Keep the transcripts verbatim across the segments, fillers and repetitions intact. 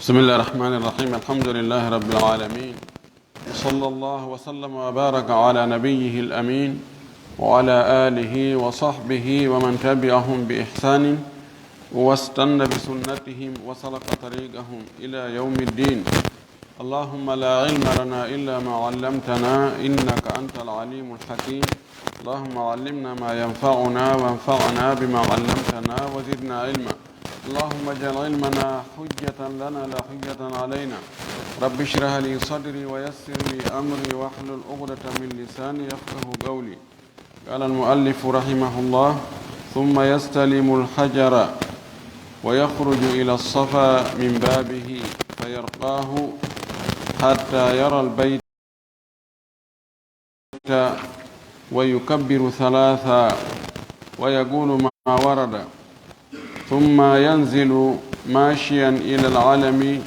بسم الله الرحمن الرحيم. الحمد لله رب العالمين. وصلى الله وسلم وبارك على نبيه الأمين وعلى آله وصحبه ومن تبعهم بإحسان واستن بسنتهم وسلك طريقهم إلى يوم الدين. اللهم لا علم لنا إلا ما علمتنا إنك أنت العليم الحكيم. اللهم علمنا ما ينفعنا وانفعنا بما علمتنا وزدنا علما. اللهم اجعل علمنا حجة لنا لا حجة علينا. رب اشرح لي صدري ويسر لي أمري واحلل عقدة من لساني يفقه قولي. قال المؤلف رحمه الله: ثم يستلم الحجر ويخرج إلى الصفا من بابه فيرقاه حتى يرى البيت ويكبر ثلاثا ويقول ما ورد، ثم ينزل ماشيا إلى العلم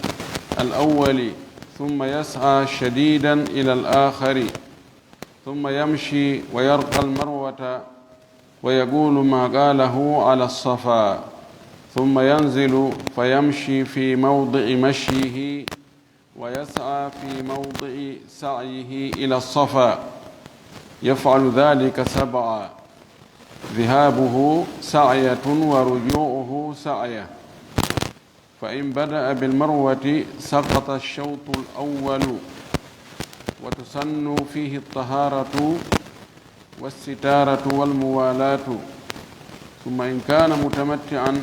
الأول، ثم يسعى شديدا إلى الآخر، ثم يمشي ويرقى المروة ويقول ما قاله على الصفا، ثم ينزل فيمشي في موضع مشيه ويسعى في موضع سعيه إلى الصفا، يفعل ذلك سبعا، ذهابه سعية ورجوعه سعية، فإن بدأ بالمروة سقط الشوط الأول، وتسن فيه الطهارة والستارة والموالاة. ثم إن كان متمتعا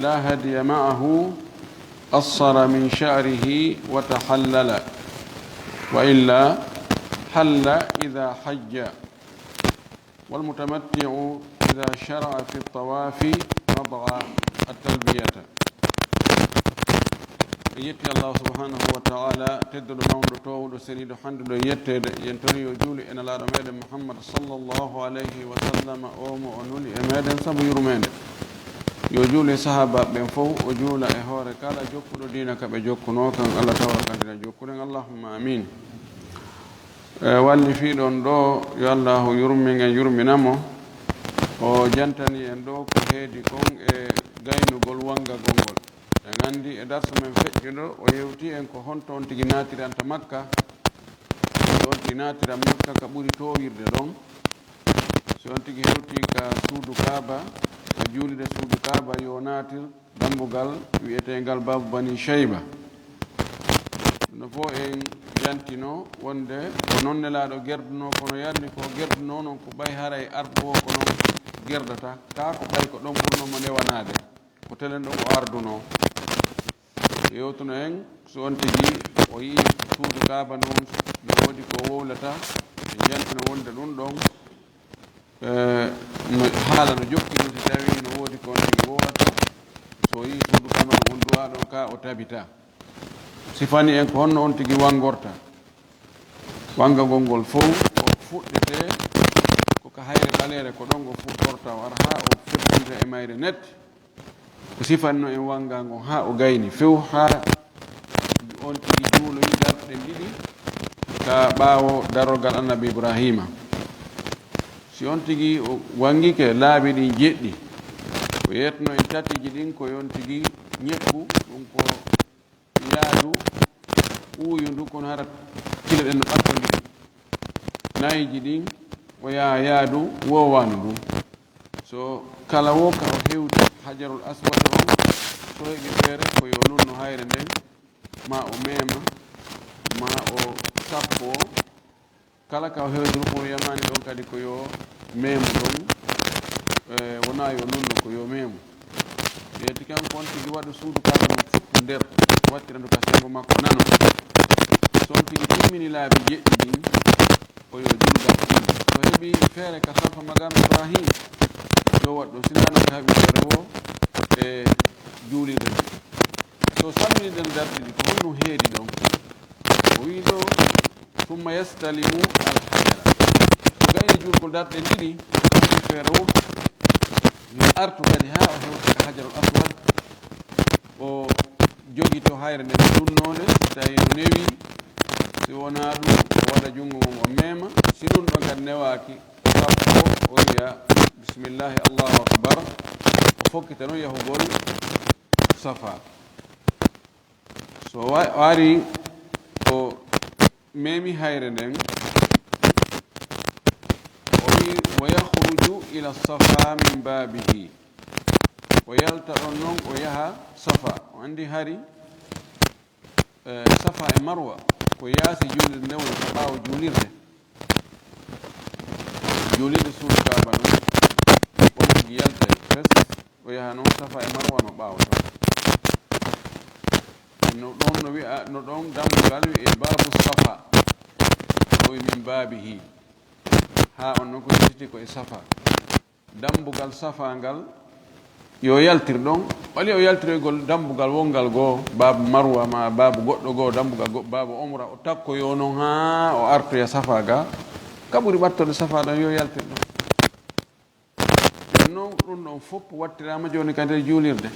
لا هدي معه قصر من شعره وتحلل، وإلا حل إذا حج. والمتمتع إذا شرع في الطواف وضع التلبية. En yetti Allahu subhanahu wa ta'ala, tedduɗo, mawɗo, toowuɗo, seniiɗo, hannduɗo e yetteede. Yen tori yo juulu e Nelaaɗo meɗen Muhammad sallallahu alayhi wa sallam, o mo o nuli e meɗen sabu yurmeende. Yo juulu e sahaabaaɓe ɓen fow, o juula e hoore kala jokkuɗo diina ka ɓe jokkunoo kan, Allah tawra kan diina jokkuɗen. Allahumma amin. E, wallifiiɗo on ɗoo, yo Allaahu yurmin en, yurmina mo. O jantani en ɗoo ko heedi kon e gaynugol wanngagol ngol. En anndi e darsu men feƴƴuɗo, o yewti en ko honto on tigi naatiranta Makka. Si on tigi naatira Makka ka ɓuri toowirde ɗon, si on tigi hewti ka suudu Kaaba, ka juulde suudu Kaaba, yo naatir dambugal wi'eteengal Baabu Bani Shayba. No fof en jantino wonde ko noon Nelaaɗo gerdunoo, kono yarni ko gerdunoo noon ko ɓay haray arɗo o ko noon gerdata, kaa ko ɓay ko ɗon ɓurnoo mo newanaade, ko telen ɗon o ardunoo. Yewtuno en, so on tigi o yi'i suudu Kaaba noon, no woodi ko wowlata, en jantino wonde ɗum ɗon, eh, no haala no jokki ɗum, si tawi no woodi ko on tigi wowlata, so o yi'i suudu Kaaba noon, on du'a ɗon ka o tabita. Sifani en ko honno on tigi wanngorta. Wanngagol ngol fow ko fuɗɗete ko ka hayre ɓaleere, ko ɗon o fuɗɗorta, o ara haa o febbinta e mayre net. O sifanno en wannga ngon haa o gayni few, haa on tigi juuloyi darɗe ɗiɗi ka ɓaawo darorgal Annabi Ibraahiima. Si on tigi o wanngike laabi ɗin jeɗɗi, ko yeetno en tatiiji ɗin ko yo on tigi ñeɓɓu, ɗum ko yaadu uuyundu, kono hara kile ɗen no ɓattondiri. Nayiiji ɗin o yaha yaadu woowaandu ndun. So kala woo ka o hewti Hajarul Aswad on, so heɓi feere ko yo nunno hayre nden, ma o meema, ma o sappo. Kala ka o hewti Rukunu Yamani ɗon kadi ko yo meemo ɗon, e, wona yo nunno, ko yo meemo. Ɓeyti kanko on tigi waɗu suudu Kaaba ndun fuɗɗu nder, wattira ndu ka senngo makko nano. So on tigi timmini laabi jeɗɗi ɗin, ko yo julgal ɗin. So heɓi feere ka Safa Maqaam Ibrahim, yo waɗu ɗum. Sinaa non ka heɓi feere woo e juulirde ndun. So sammini ɗen darɗe ɗiɗi, ko honɗum heedi ɗon? O wi'i ɗo, "Summa yastalimu al-hajara." O gayni juulgol darɗe ɗen ɗiɗi, feere woo, yo artu kadi haa o hewta ka Hajarul Aswad. O jogito hayre nden ɗunnoonde, si tawii no newi, si wonaa ɗum, o waɗa junngo ngon o meema. Si ɗum ɗon kadi newaaki, o sappo, o wi'a, "Bismillahi, Allahu Akbar." O fokkita non yahugol Safa. So wa- o ari, o memi hayre nden, o wi, "Wa yakhruju ila safa min babihi." O yalta ɗon non, o yaha safa. O andi hari, eh, safa e marwa ko yaasi juulirde nden, woni ko ɓaawo juulirde. Juulirde suudu kaaba non, o tigi yaltay fes, o yaha non safa e marwa no ɓaawo ton. No ɗon no wi'a, no ɗon dambugal wi'e baabu safa. O wi min baabihi. Haa on non ko yewtiti ko e safa. Dambugal safa ngal, yo yaltir ɗon. Wali o yaltiroygol dambugal wongal goo, baabu marwa ma baabu goɗɗo goo, dambugal go- baabu omra, o takko yo non haa o artoya safa ga. Ka ɓuri ɓattorde safa ɗon, yo yaltir ɗon. Ɗum non, ɗum ɗon fof wattiraama jooni ka nder juulirde.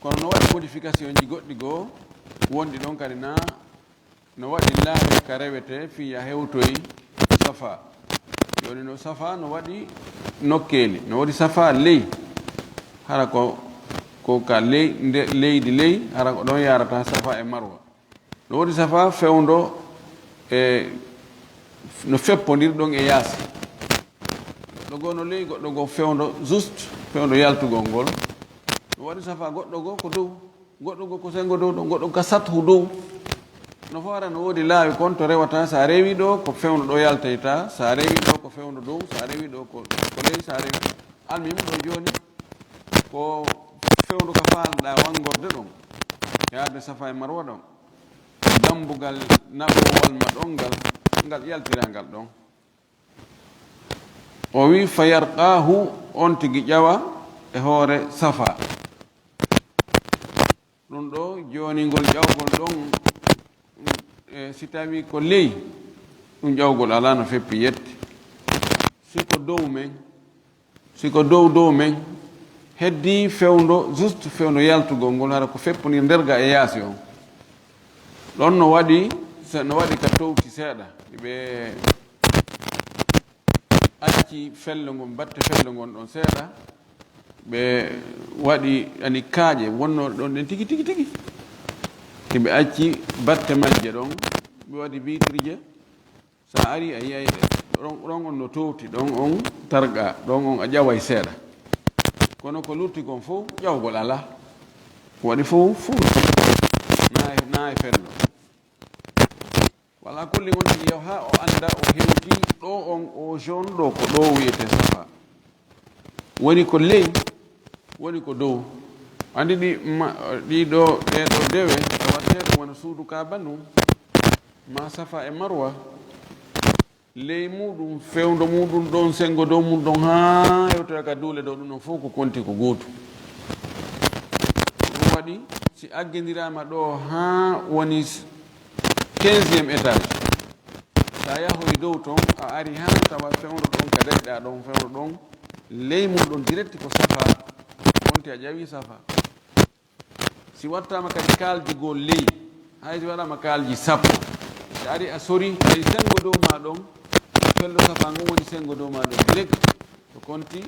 Kono no waɗi modification ji goɗɗi goo wonɗi ɗon kadi na, no waɗi laabi ka rewete fii ya hewtoy safa. Jooni no safa no waɗi nokkeeli, no waɗi safa ley, hara ko, ko ka ley, nde, leydi ley, hara ko ɗon yarata safa e marwa. No woodi safa fewndo e no feppondir ɗon e yaasi. Goɗɗo goo no ley, goɗɗo goo fewndo juste, fewndo yaltugol ngol. No waɗi safa goɗɗo goo ko dow, goɗɗo goo ko sengo dow ɗon, goɗɗo ka sathu dow. No fof hara no woodi laawi kon to rewata, sa rewi ɗo ko fewndo ɗo yaltayta, sa rewi ɗo ko fewndo dow, sa rewi ɗo ko, ko ley, sa rewi. Almuhim ɗo jooni ko fewndo ka faalɗa wangorde ɗon, yaade safa e marwa ɗon. Dambugal naɓowal ma ɗon ngal, ngal yaltirangal ɗon. O wi, "Fa yarqaahu", on tigi ƴawa e hoore safa. Ɗum ɗo jooni ngol ƴawgol ɗon, e, si tawi ko ley, ɗum ƴawgol alaa no feppi yetti. Si ko dow men, Si ko dow dow men, heddii fewndo, juste fewndo yaltugol ngol, hara ko feppundir nder ga e yaasi on. Ɗon no waɗi, se-, no waɗi ka towti seeɗa. Ɓe acci fello ngon, batte fello ngon ɗon seeɗa. Ɓe waɗi ani kaaƴe wonnooɗe ɗon ɗen tigi, tigi, tigi. Ɓe acci batte majje ɗon, ɓe waɗi vitrije. Sa ari a yiyay ɗe. Ɗon, ɗon on no towti, ɗon on targa, ɗon on a ƴaway seeɗa. Kono ko lutti kon fof, ƴawgol alaa. Ko waɗi fof, fof lutti. Na e, na e fello. Wala kulli ngon tigi yaw haa o annda, o hewti ɗo on, o jaune ɗo, ko ɗo wiyete safa. Woni ko ley, woni ko dow. Andi ɗi ma-, ɗi ɗo, ɗee ɗo dewe, a wattee ɗum wona suudu Kaaba ndun, ma Safa e Marwa. Ley muɗum, fewndo muɗum ɗon, sengo dow mum ɗon, haa yewtoya ka duule dow ɗum ɗon fof ko konti ko gootu. Ɗum waɗi, si aggindirama ɗo haa woni quinzième étage, sa yahoy dow ton, a ari haa tawa fewndo ɗon ka daɗɗa ɗon, fewndo ɗon, ley mum ɗon direct ko Safa, wonti a ƴawi Safa. Si wattama kadi kaaljugol ley, hay si waɗama kaalji sappo, si ari a sori, tawi sengo dow ma ɗon, fello Safa ngon woni sengo dow ma ɗon direct, ko konti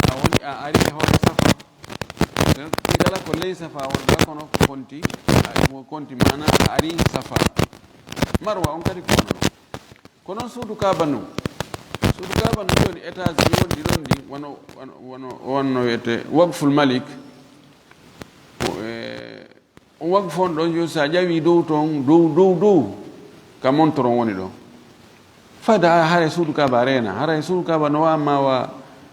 a woni a ari e hoore Safa. Ɗi kala ko ley Safa wonɗa, kono ko konti, a, ko konti mana a ari Safa. Marwa on kadi ko hono ɗon. Ko noon suudu Kaaba ndun. Suudu Kaaba ndun jooni étage ji wonɗi ɗon ɗin, wano, wano, wano, wano wiyete Waqful Malik. O, e, on waqfu on ɗon jooni sa ƴawi dow ton, dow, dow, dow, ka montoron woni ɗon. Fayda hara e suudu Kaaba reena, hara e suudu Kaaba no wa ma wa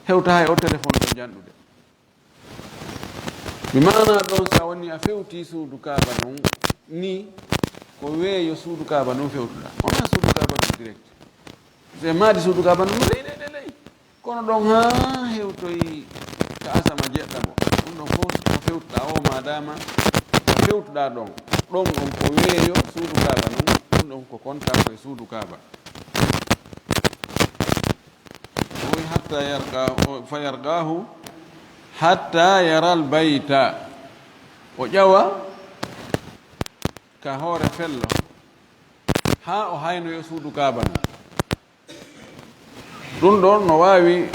hewta hay o téléphone ɗon janɗude. Mi maana ɗon, sa woni a fewti suudu Kaaba non, ni ko weeyo suudu Kaaba non fewtuɗa. Wona suudu Kaaba non direct. Se maadi suudu Kaaba non ley, ley, ley, ley. Kono ɗon haa hewtoyi ka asama jeɗɗamo. Ɗum ɗon fof ko fewtuɗa o, madama ko fewtuɗa ɗon. Ɗon on ko weeyo suudu Kaaba non. Ɗum ɗon ko konta ko e suudu Kaaba. O wi hatta yarqa, o, fa yarqahu hatta yaral bayta. O ƴawa ka hoore fello haa o haynoyo suudu Kaaba non. Ɗum ɗon no waawi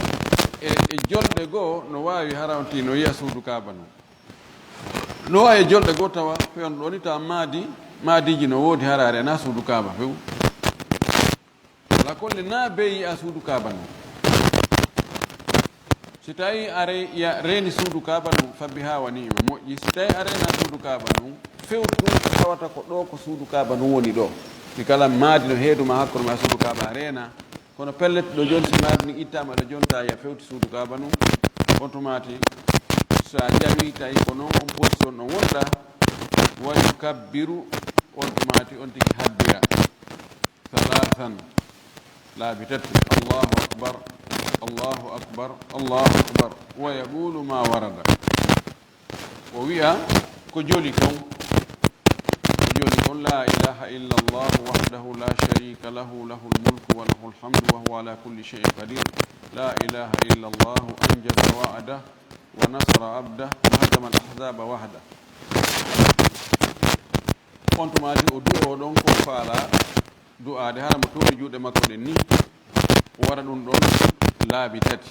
e, e jolɗe goo, no waawi harawti no yi'a suudu Kaaba non. No wawi e jolɗe goo tawa fewndo ɗo ni tawa maadi, maadiji no woodi hara a rena suudu kaaba few. Wala kolle na beyi a suudu kaaba non. Si tawi a re- ya reeni suudu kaaba non, fabbi ha wa ni'ima, moƴƴi. Si tawi a reena suudu kaaba non, fewtu tawata ko ɗo ko suudu kaaba non woni ɗo. Ɗi kala maadi no heedu ma hakkunde ma suudu kaaba a reena. Kono pellet ɗo joni si maadi ni ittama ɗo jonta ya fewti suudu kaaba non. On tumati sa jawi tawi ko non on position ɗon wonɗa, wa yukabbiru, on tumati on tigi habbira. Thalathan, laabi tati. Allahu akbar, Allahu akbar, Allahu akbar. Wa yaqulu ma warada. O wi'a ko joli kon. Ko joli kon, la ilaha illa Allah wahdahu la sharika lahu, lahul mulku wa lahul hamdu wa huwa ala kulli shay'in qadir. La ilaha illa Allah anjaza wa'dah wa nasara abdah wa hazama al-ahzaba wahdah. On tumati o du'o ɗon ko faala du'aade hara mo toori juuɗe makko ɗen ni, o waɗa ɗum ɗon laabi tati.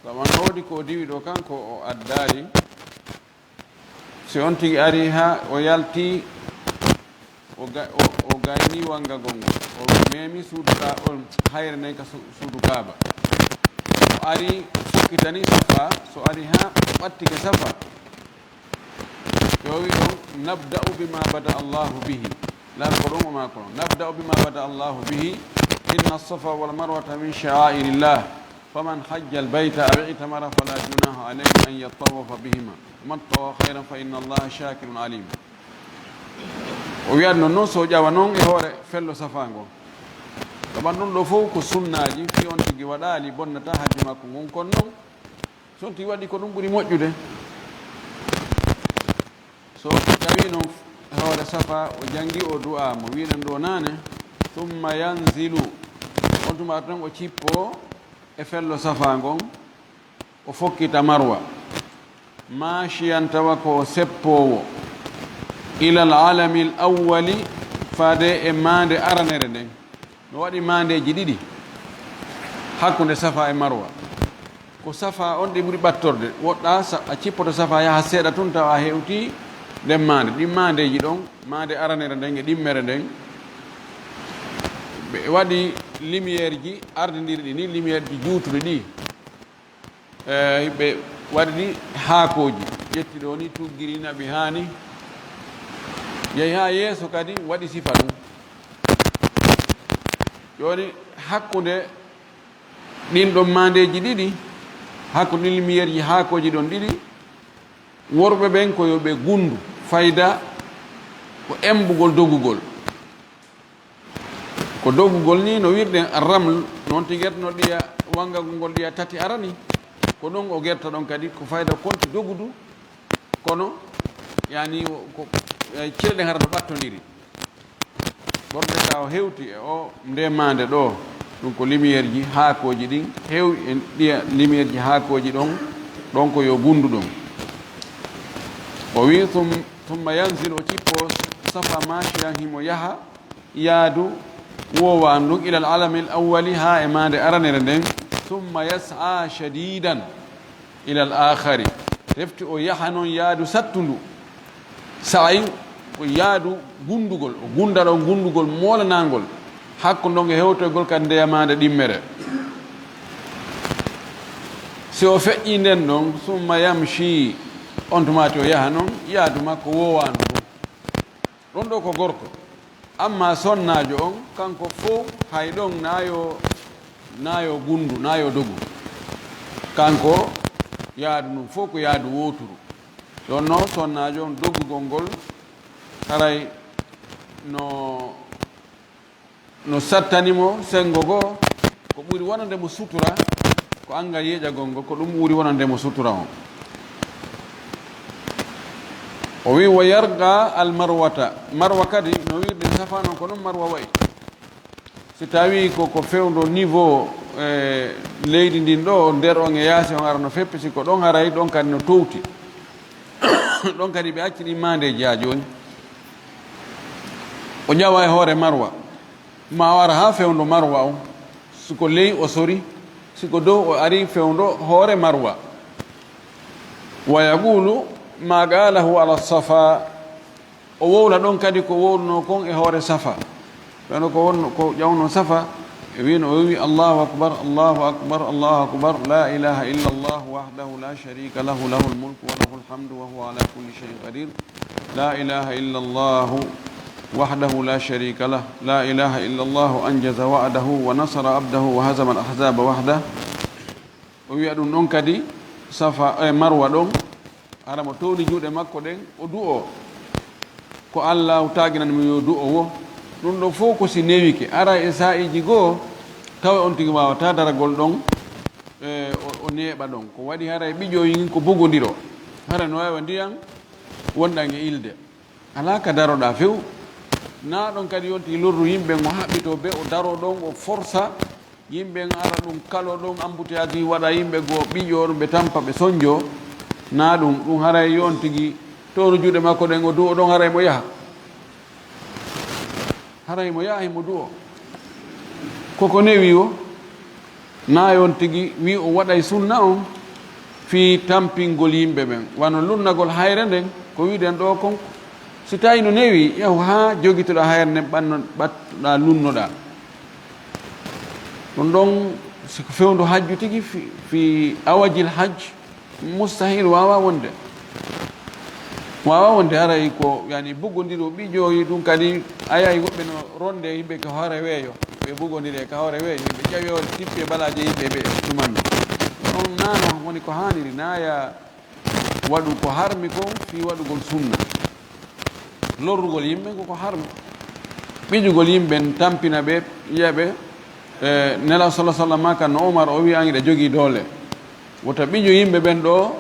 Kama no woodi ko o diwi ɗo kanko o addaali. Si on tigi ari ha o yalti, o ga- o- o gayni wangagol ngol, o memi suudu ka- on hayre nden ka su- suudu kaaba. O ari fokkitani safa, so ari ha o ɓattike safa. Yo wi ɗon, nabda'u bima bada Allahu bihi. Lan ko ɗon o maa kono. Nabda'u bima bada Allahu bihi. Inna safa wal marwata min sha'airillah. Faman hajja al bayta aw i'tamara fala junaha alayhi an yattawafa bihima. Wa man tawafa khayran fa inna Allaha shakirun alim. O wiyat non non so ƴawa non e hoore fello safa ngo. Ɗo ɓan ɗum ɗo fof ko sunnaaji, fi on tigi waɗaali bonnata hajju makko ngun kon non. So on tigi waɗi ko ɗum ɓuri moƴƴude. So tawi noon hoore safa o janngi o du'a mo wiɗen ɗo naane, summa yanzilu, on tuma tan o cippo e fello safa ngon, o fokkita marwa, machiyan tawa ko o seppoowo, ilal alamil awwali, faade e maande aranere nden. No waɗi maandeeji ɗiɗi hakkunde safa e marwa. Ko safa on ɗi ɓuri ɓattorde. Woɗɗa sa- a cippoto safa yaha seeɗa tun tawa a hewti nden maande. Ɗin maandeeji ɗon, maande aranere nden e ɗimmere nden, ɓe waɗi lumière ji ardindiri ɗi ni, lumière ji juutuɗi ɗi. Eyi, ɓe waɗi ɗi haakooji, ƴetti ɗo ni, tuggiri naɓi haa ni, yehi haa yeeso kadi waɗi sifa ɗum. Jooni, hakkunde ɗin ɗon maandeeji ɗiɗi, hakkunde ɗin lumière ji haakooji ɗon ɗiɗi, worɓe ɓen ko yo ɓe gunndu, fayda ko emmbugol dogugol. Ko dogugol ni no wirɗen raml, noon tigi no ɗiya wangagol ngol ɗiya tati arani. Ko ɗon o gerta ɗon kadi ko fayda konti dogudu, kono yani ko, eh, ceeɗe hara no ɓattondiri. Ɓorde ka o hewti e o nde maande ɗo, ɗum ko lumière ji haakooji ɗin, heewi e ɗiya lumière ji haakooji ɗon, ɗon ko yo gunndu ɗum. O wi, "Sum- summa yanzil", o cippo safa machiyan himo yaha, yaadu woowaandu ɗum ilal alamil awwali haa e maande aranere nden, summa yas'a shadidan ilal akhari, refti o yaha noon yaadu sattundu, sa'ayi ko yaadu gundugol, o gunda ɗon gundugol moolanangol, hakko ndon e hewtoygol kadi nde yamaande ɗimmere. Si o feƴƴi nden ɗon, summa yamshi, on tumaati o yaha noon yaadu makko woowaandu ngun. Ɗon ɗo ko gorko. Amma sonnaajo on, kanko fow hay ɗon naayo, naayo gundu, naayo dogu. Kanko yaadu ndun fow ko yaadu wooturu. Ɗon no sonnaajo on dogugol ngol haray no, no sattani mo senngo goo, ko ɓuri wonande mo sutura, ko anngal yeeƴagol ngol, ko ɗum ɓuri wonande mo sutura on. O wi, "Wa yarqa al marwata." Marwa kadi, no wirde safa non, ko non marwa wayi. Si tawi ko, ko fewndo niveau, eh, leydi ndin ɗo, nder on e yaasi on ara no feppi, si ko ɗon haray, ɗon kadi no towti. Ɗon kadi ɓe acci ɗin maandeeji haa jooni. O ƴawa e hoore marwa. Ma o ara haa fewndo marwa on. Si ko ley o sori, si ko dow o ari fewndo hoore marwa. Wa yaqulu, ما قاله على الصفا. O wowla ɗon kadi ko wowluno kon e hoore Safa. Kono ko wonno, ko ƴawno Safa, e wino o wi: "Allahu akbar, Allahu akbar, Allahu akbar, la ilaha illa Allah wahdahu la sharika lahu, lahul mulku wa lahul hamdu wa huwa ala kulli shay'in qadir. La ilaha illa Allah wahdahu la sharika lah. La ilaha illa Allah anjaza wa'dahu wa nasara abdahu wa hazama al-ahzaba wahdah." O wiya ɗum ɗon kadi Safa e Marwa ɗon, hara mo towni juuɗe makko ɗen, o du'o. Ko Allahu taaginani mo yo du'o wo. Ɗum ɗo fof ko si newike. Ara e saa'iiji goo, tawa on tigi waawata daragol ɗon, e, o, o neeɓa ɗon. Ko waɗi haray ɓiƴoyin ko bugondiro. Hara no waawi ndiyan wonɗan e ilde. Alaa ka daroɗaa few. Naa ɗon kadi yonti lorru yimɓe ngo haɓɓitoo be o daroo ɗon, o forsa yimɓe en ara ɗum kalo ɗon embouteillage waɗa yimɓe goo ɓiƴoo ɗum ɓe tampa ɓe sonjoo. Naa ɗum, ɗum haray yon tigi towno juuɗe makko ɗen o du'o ɗon haray mo yaha. Haray mo yaha himo du'o. Koko newi o. Naa yon tigi wi o waɗay sunna on fii tampingol yimɓe ɓen. Wano lunnagol hayre nden, ko wiɗen ɗoo kon. Si tawi no newi, yahu haa jogitoɗaa hayre nden ɓanno-, ɓattoɗaa lunnoɗaa. Ɗum ɗon, si ko fewndo hajju tigi, fi, fi awajil hajj, mustahil, waawaa wonde. Waawaa wonde, haray ko, yani, bugondiro ɓiƴoyi ɗum kadi, a yahi woɓɓe no ronde yimɓe ka hoore weeyo, ɓe bugondire ka hoore weeyo, yimɓe ƴawi hoore tippe balaaje yimɓe ɓe tumanno. Ɗon naano woni ko haaniri, naaya waɗu ko harmi kon fii waɗugol sunna. Lorrugol yimɓe ko ko harmi. Ɓiƴugol yimɓe, tampina ɓe, yiya ɓe, e, Nela sallallahu alaihi wasallam kan no Omar o wi'i an iɗa jogii doole. Wota ɓiƴu yimɓe ɓen ɗoo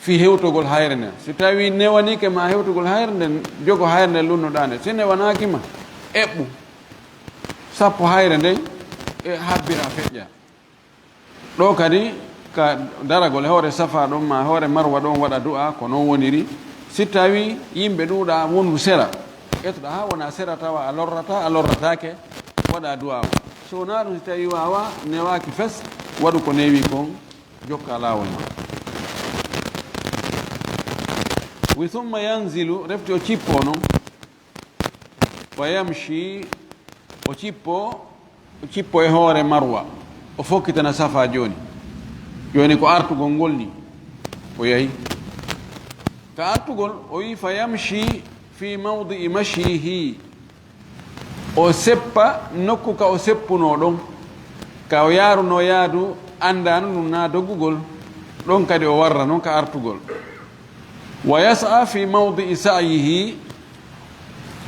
fii hewtogol hayre nden. Si tawi newaniike ma hewtogol hayre nden, jogo hayre nden lunnoɗaa nde. Si newanaaki ma, eɓɓu. Sappo hayre nden e habbira feƴƴa. Ɗoo kadi, ka daragol e hoore Safa ɗon maa hoore Marwa ɗon waɗa du'a, ko non woniri. Si tawi yimɓe ɗuuɗaa wonu sera, etoɗaa haa wona sera tawa a lorrataa, a lorrataake, waɗa du'a o. So wonaa ɗum, si tawi waawaa, newaaki fes, waɗu ko newi kon, jokka laawol ma. Wi summa yanzilu, refti o cippo non. Wa yamshi, o cippo, o cippo e hoore Marwa, o fokkitana Safa jooni. Jooni ko artugol ngol ni, o yahi. Ka artugol, o wi, "Fa yamshi fi mawdi'i mashyihi." O seppa nokku ka o seppunoo ɗon, ka o yaarunoo yaadu, anndaano ɗum naa doggugol, ɗon kadi o warra non ka artugol. Wa yas'a fi mawdi'i sa'yihi,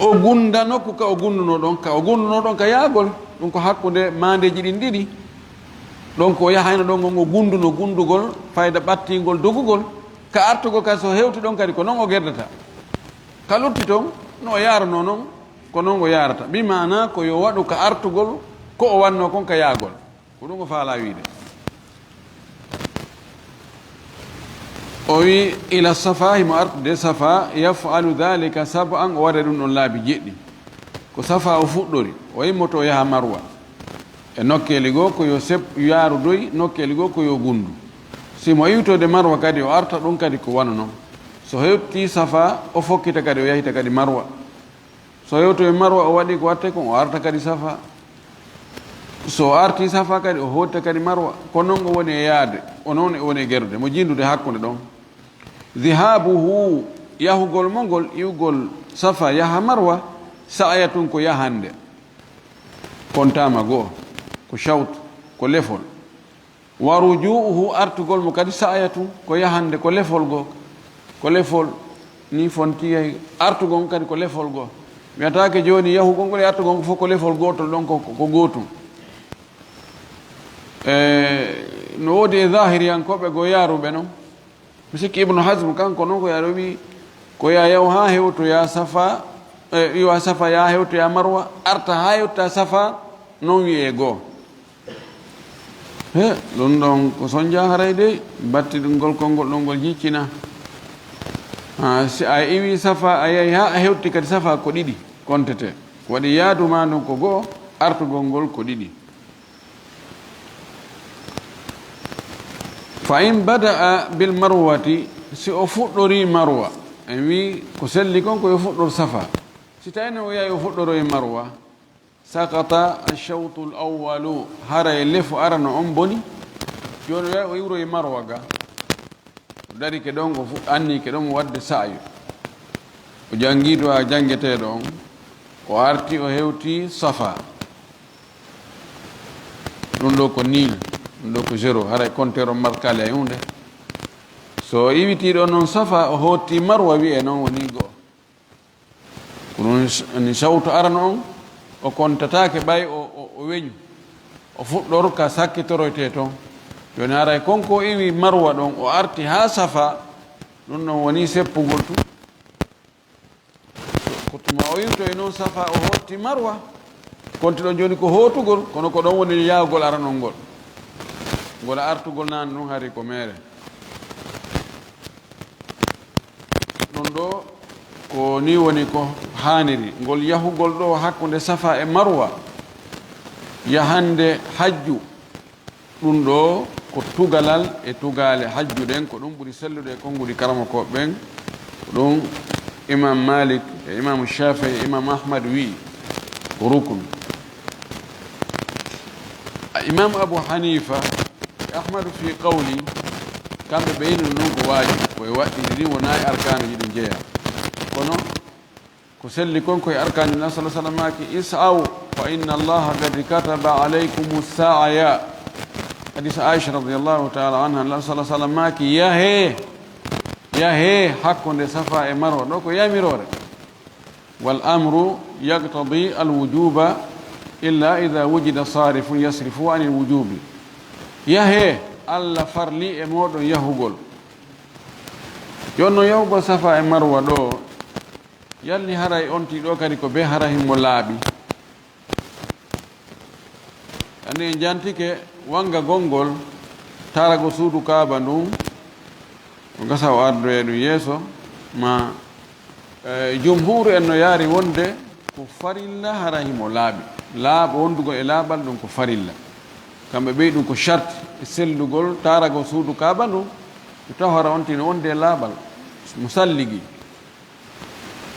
o gunda nokku ka o gunduno ɗon, ka o gunduno ɗon ka yaagol, ɗum ko hakkunde maandeeji ɗin ɗiɗi. Ɗon ko o yahayno ɗon ngon, o gunduno gundugol, fayda ɓattingol dogugol, ka artugol ka so hewti ɗon kadi ko non o gerdata. Ka lutti ton, no o yaarunoo non, ko non o yaarata. Bi maana ko yo waɗu ka artugol, ko o wanno kon ka yaagol. Ko ɗum o faalaa wiide. O wi, "Ila Safa, himo artude Safa, yaf'alu dhalika sab'an, o waɗa ɗum ɗon laabi jeɗɗi." Ko Safa o fuɗɗori, o immoto o yaha Marwa. E nokkeeli goo ko yo sep-, yaarudoy, nokkeeli goo ko yo gundu. Si mo iwtode Marwa kadi, o arta ɗum kadi ko wano non. So hewti Safa, o fokkita kadi, o yahita kadi Marwa. So hewtoyi Marwa, o waɗi ko watte kon, o arta kadi Safa. So o arti Safa kadi, o hoota kadi Marwa. Ko non o woni e yaade, o non o woni e gerdude, mo jindude hakkunde ɗon. Dhihabuhu, yahugol mo ngol, iwgol Safa, yaha Marwa, sa'yatun, ko yahande. Kontaama goo, ko shawt, ko lefol. Wa ruju'uhu, artugol mo kadi, sa'yatun, ko yahande, ko lefol goo. Ko lefol, ni fonti yahi. Artugol mo kadi ko lefol goo. Mi wiyataake jooni yahugol ngol e artugol ngol fof ko lefol gootol ɗon, ko, ko, ko gootum. E, no woodi e zahiriyankooɓe goo yaaruɓe non. Mi sikki Ibnu Hazm kanko non ko yaa ɗo wi, ko yaa yaw haa hewtoyaa Safa, e, iwa Safa yaa hewtoyaa Marwa, arta haa hewta Safa, non wi'ee goo. He, ɗum ɗon ko sonja haray de, battiɗungol konngol ɗon ngol jiccina. Ah, si a iwi Safa, a yahi haa a hewti kadi Safa ko ɗiɗi kontete. Ko waɗi yaadu maa ndun ko go'o, artugol ngol ko ɗiɗi. Fa in bada'a bil marwati, Si o fuɗɗorii Marwa, en wii ko selli kon ko yo fuɗɗor Safa. Si tawii no o yahi o fuɗɗoroyi Marwa, saqata ash-shawtu al-awwalu, haray lefu arano on boni. Jooni o yahi o iwroyi Marwa ga, o darike ɗon, o fu-, anniyike ɗon waɗde sa'yu. O janngii du'aa janngeteeɗo on, o arti o hewti Safa. Ɗum ɗoo ko nil, ɗum ɗoo ko zéro, haray compteur on markaali hay huunde. So o iwitii ɗoo noon Safa, o hoottii Marwa, wiyee noon wonii go'o. Ko ɗum s-, ni sawtu arano on, o kontataake ɓay o, o, o weñu. O fuɗɗor ka sakkitoroytee toon. Jooni haray kon ko o iwi Marwa ɗon, o arti haa Safa, ɗum ɗon wonii seppugol tun. Ko tuma o iwtoyi noon Safa, o hootti Marwa. Konti ɗon jooni ko hootugol, kono ko ɗon woni yahugol aranol ngol. Ngol artugol naane ɗum hari ko meere. Ɗum ɗoo ko nii woni ko haaniri. Ngol yahugol ɗoo hakkunde Safa e Marwa, yahande hajju, ɗum ɗoo ko tugalal e tugaale hajju ɗen, ko ɗum ɓuri sellude e konnguɗi karamokooɓe ɓen. Ko ɗum Imam Malik e Imam Shafi'i e Imam Ahmad wi'i ko rukun. Imam Abu Hanifa e Ahmadu fi qawli, kamɓe ɓe ino noon ko waajib, ko e waɗɗiɗi ɗin wonaa e arkaanuji ɗin jeyaa. Kono ko selli kon ko e arkaanuji ɗin, sallallahu alaihi wasallam maaki, "Is'aw fa inna Allaha qad kataba alaykumu sa'ya." Hadis Aisha radiyallahu ta'ala anha, sallallahu alaihi wasallam maaki, "Yahee, yahee hakkunde Safa e Marwa." Ɗoo ko yamiroore. "Wal amru yaqtadi al wujuba illa idha wujida sarifun yasrifu anil wujubi." Yahee, Allah farli e mooɗon yahugol. Jooni non yahugol Safa e Marwa ɗoo, yalli haray on tigi ɗoo kadi ko bee hara himo laaɓi? Anndi en jantike wangagol ngol, taaragol suudu Kaaba ndun, ko gasa o ardoye ɗum yeeso, ma, eh, jumhuuru en no yaari wonde ko farilla hara himo laaɓi. Laaɓo wondugol e laaɓal ɗum ko farilla. Kamɓe ɓeyi ɗum ko sharti e sellugol taaragol suudu Kaaba ndun, ɓe taw hara on tigi no wondi e laaɓal, mo salligi.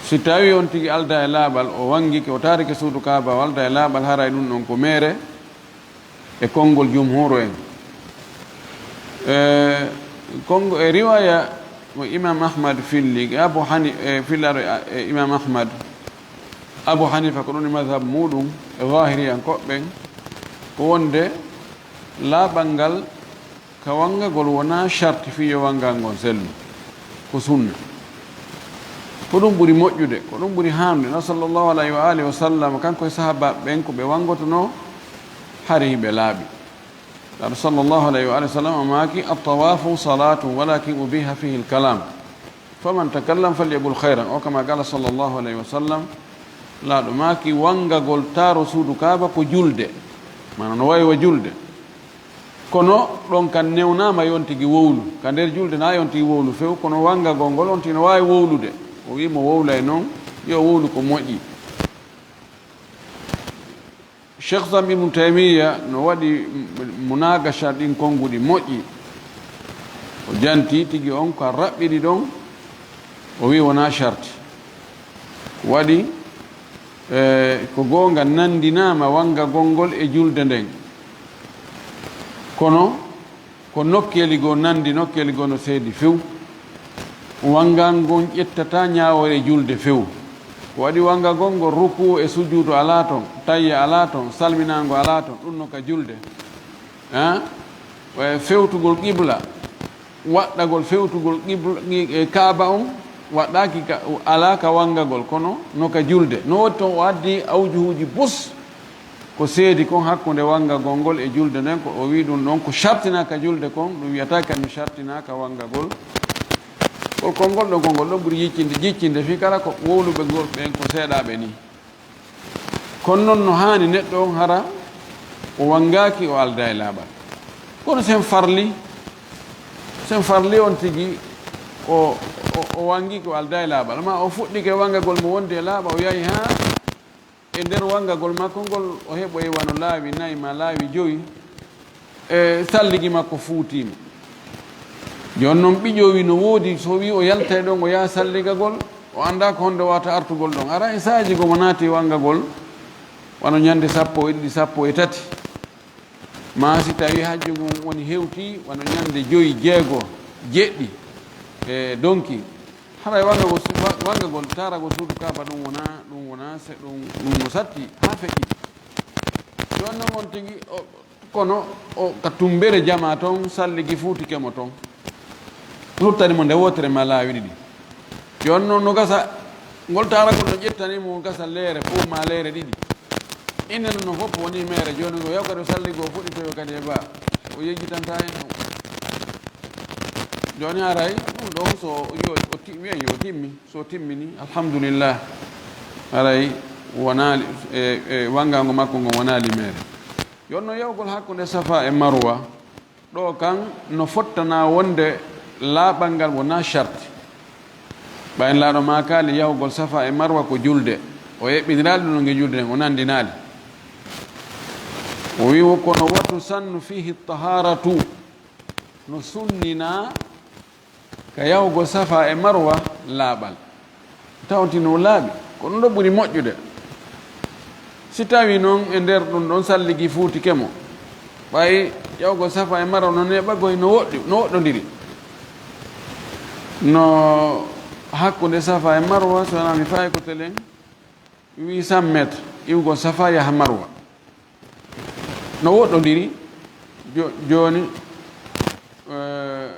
Si tawii on tigi aldaa e laaɓal, o wangike, o taarike suudu Kaaba, o aldaa e laaɓal, haray ɗum ɗon ko meere e konngol jumhuuru en. E, konngo-, e riwaaya mo Imam Ahmad filli, e Abu Hani-, e fillaaɗo e, e Imam Ahmad, Abu Hanifa ko ɗum e mazhab muuɗum, e zaahiriyankooɓe ɓen, ko wonde laaɓal ngal ka wangagol wonaa sharti fii yo wangal ngon sellu, ko sunna. Ko ɗum ɓuri moƴƴude, ko ɗum ɓuri haanude. Nabiyyu sallallahu alayhi wa alihi wa sallam, kanko e sahaabaaɓe ɓen, ko ɓe wangotonoo, hari hiɓe laaɓi. Laaɗo sallallahu alayhi wa alihi wa sallam o maaki, "At-tawaafu salaatun, walaakin ubiiha fiihi al-kalaam." "Faman takallam falyaqul khayran, aw kama qala sallallahu alayhi wa sallam." Laaɗo maaki, wangagol taaro suudu Kaaba ko julde, maana no wayi wa julde. Kono ɗon kan newnaama yo on tigi wowlu. Ka nder julde na yo on tigi wowlu few, kono wangagol ngol on tigi no waawi wowlude. O wi'i mo wowlay non, yo wowlu ko moƴƴi. Cheikh Islam Ibn Taymiyya no waɗi munaagasha ɗin konnguɗi moƴƴi. O janti tigi on ka raɓɓiɗi ɗon, o wi'i wonaa sharti. Ko waɗi, eh, ko goonga nanndinaama wangagol ngol e julde nden. Kono ko nokkeeli goo nanndi, nokkeeli goo no seedi few. Wanngal ngon ƴettataa ñaawoore julde few. Ko waɗi wangagol ngol, rukuu e sujuudu alaa ton, tayya alaa ton, salminaango alaa ton, ɗum no ka julde. Ah? E fewtugol qibla, waɗɗagol fewtugol qibla, e Kaaba on, waɗɗaaki ka, alaa ka wangagol, kono no ka julde. No woodi ton o addi awjuhuuji bus. Ko seedi kon hakkunde wangagol ngol e julde nden, ko o wi'i ɗum ɗon ko shartinaaka julde kon, ɗum wiyataake kadi shartinaaka wangagol. Ngol konngol ɗon, konngol ɗon ɓuri jiccinde, jiccinde fii kala ko wowluɓe ngol ɓen ko seeɗaaɓe nii. Kono non no haani neɗɗo on hara o wangaaki, o aldaa e laaɓal. Kono sen farli, sen farli on tigi o, o, o wangi ko aldaa e laaɓal. Maa o fuɗɗike wangagol mo wondi e laaɓal, o yahi haa e nder wangagol makko ngol, o heɓoyi wano laawi nayi maa laawi jowi, e salligi makko fuutiima. Jooni noon, ɓiƴoowi no woodi, so wii o yaltay ɗon, o yaha salligagol, o anndaa ko honde wata artugol ɗon. Ara e saaji goo mo naati wangagol, wano ñande sappo e ɗiɗi, sappo e tati. Maa si tawi hajju ngun woni hewti, wano ñande joyi, jeego, jeɗɗi, e donki. Haray wangagol su-, wa-, wangagol, taaragol suudu Kaaba, ɗum wona, ɗum wona se-, ɗum, ɗum no satti haa feƴƴiti. Jooni noon on tigi, o, kono o ka tumbere jamaa ton, salligi fuutike mo ton. Luttani mo nde wootere maa laawi ɗiɗi. Jooni noon no gasa, ngol taaragol no ƴettani mo gasa leere fof maa leere ɗiɗi. Inne no fof woni meere, jooni ngo yaw kadi o salligo o fuɗɗitoyo kadi e baa. O yejjitanta hen ɗum. Jooni haray ɗum ɗon so yo, o ti-, wiyen yo timmi. So timmini, alhamdulillah, haray wonaali, e, e wangaango makko ngon wonaali meere. Yo no yawgol hakkunde Safa e Marwa, ɗo kan no fottana wonde laaɓal ngal wona sharti. Ɓay laaɗo maakaali yahugol Safa e Marwa ko julde, o eɓɓiniraali ɗum no nge julde nden, o nandinaali. O wi wo kono watu sannu fihi taharatu, no sunnina ka yahugol Safa e Marwa laaɓal. Taw on tino laaɓi, ko ɗum ɗo ɓuri moƴƴude. Si tawi noon e nder ɗum ɗon salligi fuutike mo, ɓay yahugol Safa e Marwa no neeɓagoy no woɗɗi, no woɗɗondiri. No hakkunde Safa e Marwa, so wonaa mi fayi ko telen, huit cents mètres, iwgol Safa yaha Marwa. No woɗɗondiri, jo-, jooni, eh,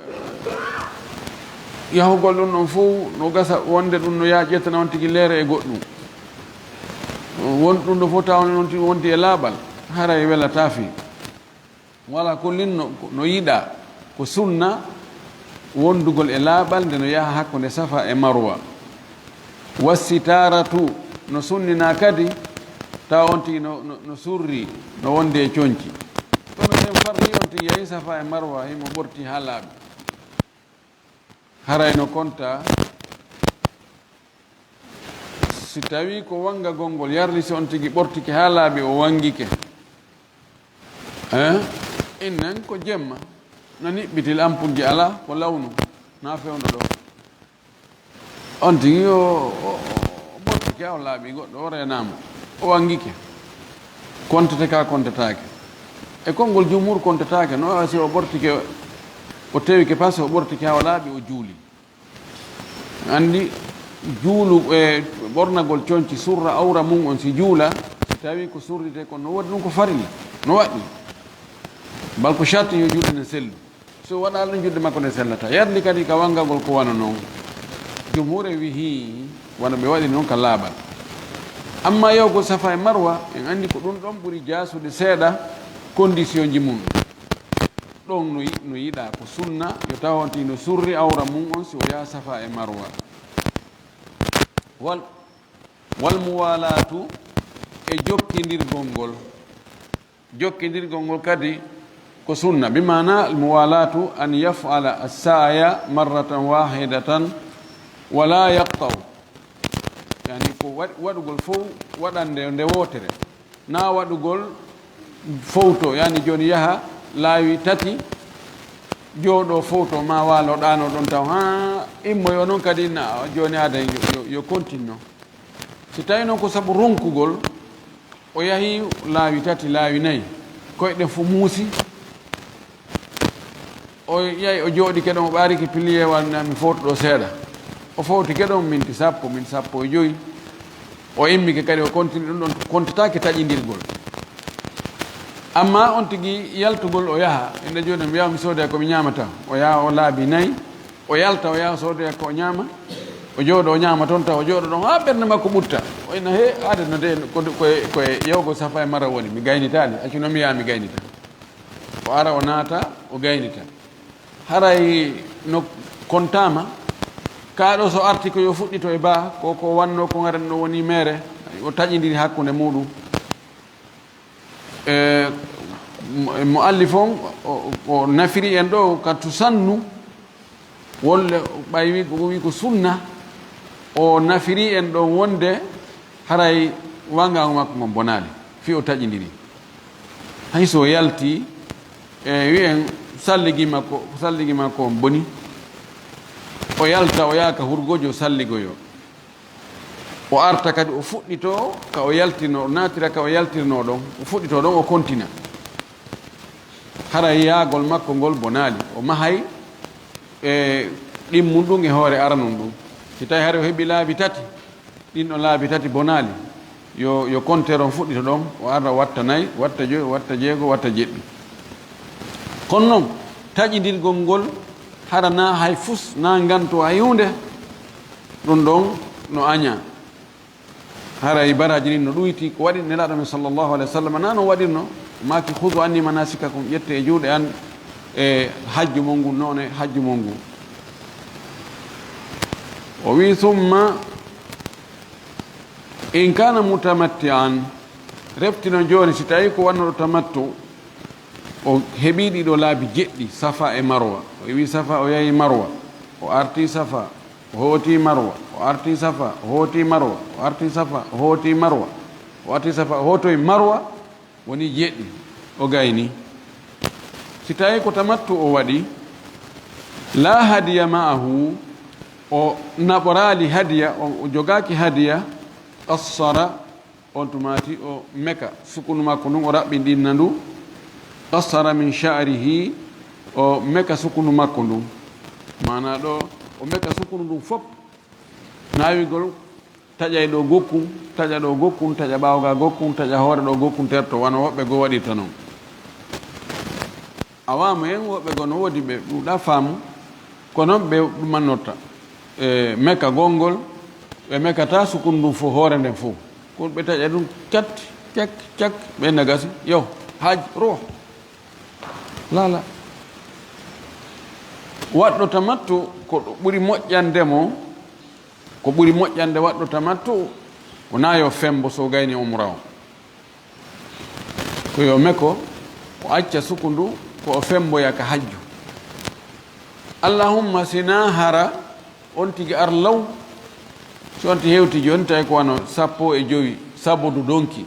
yahugol ɗum ɗon fof no gasa wonde ɗum no yaa ƴettana on tigi leere e goɗɗum. Won ɗum ɗo fof tawa on tigi wonti e laaɓal, haray welataa fii. Wala ko linno, no yiɗaa, ko sunna wondugol e laaɓal nde no yaha hakkunde Safa e Marwa. Wassitaratu, no sunnina kadi, tawa on tigi no, no, no surri, no wonde e conci. Kono sen farli on tigi yahi Safa e Marwa, himo ɓorti haa laaɓi. Haray no konta, si tawi ko wangagol ngol yarli, si on tigi ɓortike haa laaɓi, o wangike. Eh? Innen ko jemma, no niɓɓitil, ampulji alaa, ko lawnu, na fewndo ɗo. On tigi o, o, o, o ɓortike, o laaɓi goɗɗo, o reenaama, o wangike. Kontete ka kontetaake. E konngol jumhur kontetaake, no si o ɓortike, o tewike, parce que o ɓortike haa o laaɓi, o juuli. Anndi juulu, e ɓornagol conci surra awra mum on, si juula, si tawi ko surrite kon, no waɗi ɗum ko farilla, no waɗi. Bal ko sharti yo juulde nden sellu. So waɗaali ɗum, juulde makko nden sellata. Yardi kadi ka wangagol ko wano non. Jumhuure wi hii, wano ɓe waɗi non ka laaɓal. Amma yahugol Safa e Marwa, en anndi ko ɗum ɗon ɓuri jaasude seeɗa conditionji mum. Ɗon no yi-, no yiɗaa ko sunna, yo taw on tigi no surri awra mum on si o yaha Safa e Marwa. Wal, wal muwalaatu e jokkindirgol ngol. Jokkindirgol ngol kadi ko sunna. Bi maana al muwalaatu an yaf'ala as-sa'ya marratan wahidatan wala yaqta'u. Yani ko waɗ-, waɗugol fof waɗande nde wootere. Na waɗugol fowto, yani jooni yaha laawi tati, jooɗo fowto, ma waalo ɗaano ɗon taw, haa immoyo noon kadi na jooni aada yo, yo, yo continue. Si tawi noon ko sabu ronkugol, o yahi laawi tati, laawi nayi, koyɗe fof muusi, o yahi, o jooɗike ɗon, o ɓaarike piliyeewal, na mi fowta ɗo seeɗa. O fowtike ɗon minti sappo, minti sappo e joyi. O immike kadi, o kontini ɗum ɗon, kontataake taƴindirgol. Amma on tigi yaltugol, o yaha, inde jooni mi yaha mi soodoya ko mi ñaamata. O yaha, o laabi nayi, o yalta, o yaha soodoya ko o ñaama. O jooɗo, o ñaama toon, tawa o jooɗo ɗon, haa ɓernde makko ɓutta. O ina, "He, aade no de, ko, ko, ko e yawgo Safa e Marwa woni, mi gaynitaali, accu noon mi yaha mi gaynita." O ara, o naata, o gaynita. Haray no kontaama, kaa ɗo so arti ko yo fuɗɗito e baa, ko, ko wanno ko ngaren no woni meere, o taƴindiri hakkunde muuɗum. E, mo, mo allif on, o, o nafiri en ɗo ka tusannu, wolle ɓay wi, o wi ko sunna, o nafiri en ɗon wonde haray wangaango makko ngon bonaali, fii o taƴindiri. Hay so o yalti, e, wi'en salligi makko, salligi makko on boni, O yalta, o yaaka hurgojo salligoyo. O arta kadi, o fuɗɗito ka o yaltirno, o naatira ka o yaltirno ɗon, o fuɗɗito ɗon, o kontina. Haray yaagol makko ngol bonaali. O mahay e ɗimmun ɗum e hoore aranun ɗum. Si tawi hari o heɓi laabi tati, ɗin ɗon laabi tati bonaali. Yo, yo konteron fuɗɗito ɗon, o arra watta nayi, watta joyi, watta jeego, watta jeɗɗi. Kono non, taƴindirgol ngol, hara na hay fus, na nganto hay huunde, ɗum ɗon no aña. Haray baraaji ɗin no ɗuyti, ko waɗi Nelaaɗo men sallallahu alaihi wasallam, na no waɗirno, maaki, "Khudu anni manasikakum, ƴette e juuɗe an e hajju mon ngun, noone hajju mon ngun." O wi, "Summa in kana mutamatti'an," reftino jooni, si tawi ko wannoɗo tamattu, o heɓi ɗiɗo laabi jeɗɗi, Safa e Marwa. O iwi Safa, o yahi Marwa, o arti Safa, o hooti Marwa, o arti Safa, o hooti Marwa, o arti Safa, o hooti Marwa, o arti Safa, o hootoyi Marwa, woni jeɗɗi, o gayni. Si tawi ko tamattu o waɗi, la hadiya ma'ahu, o naɓoraali hadiya, o, o jogaaki hadiya, qassara, on tumaati o meka sukundu makko ndun, o raɓɓinɗinna ndu, qassara min sha'rihi, o meka sukundu makko ndun. Maanaa ɗo, o meka sukundu ndun fop, naawigol taƴay ɗo gokkun, taƴa ɗo gokkun, taƴa ɓaawo ga gokkun, taƴa hoore ɗo gokkun, terto, wano woɓɓe goo waɗirta non. Awaamu en woɓɓe goo no woodi ɓe ɗuuɗaa faamu, kono ɓe ɗumannorta. E meka gongol, ɓe mekata sukundu ndun fof, hoore nden fof. Ko ɓe taƴa ɗum cat, cak, cak, ɓe nagasi, yo, haj, ruh. Lala. Waɗɗo tamattu ko ɗo ɓuri moƴƴande mo, ko ɓuri moƴƴande waɗɗo tamattu, ko na yo fembo so gayni umra o. Ko yo meko, o acca sukundu, ko o femboya ka hajju. Allahumma, si na hara on tigi ar law, si on ti hewti jooni, tawi ko wano sappo e jowi sabodu donki.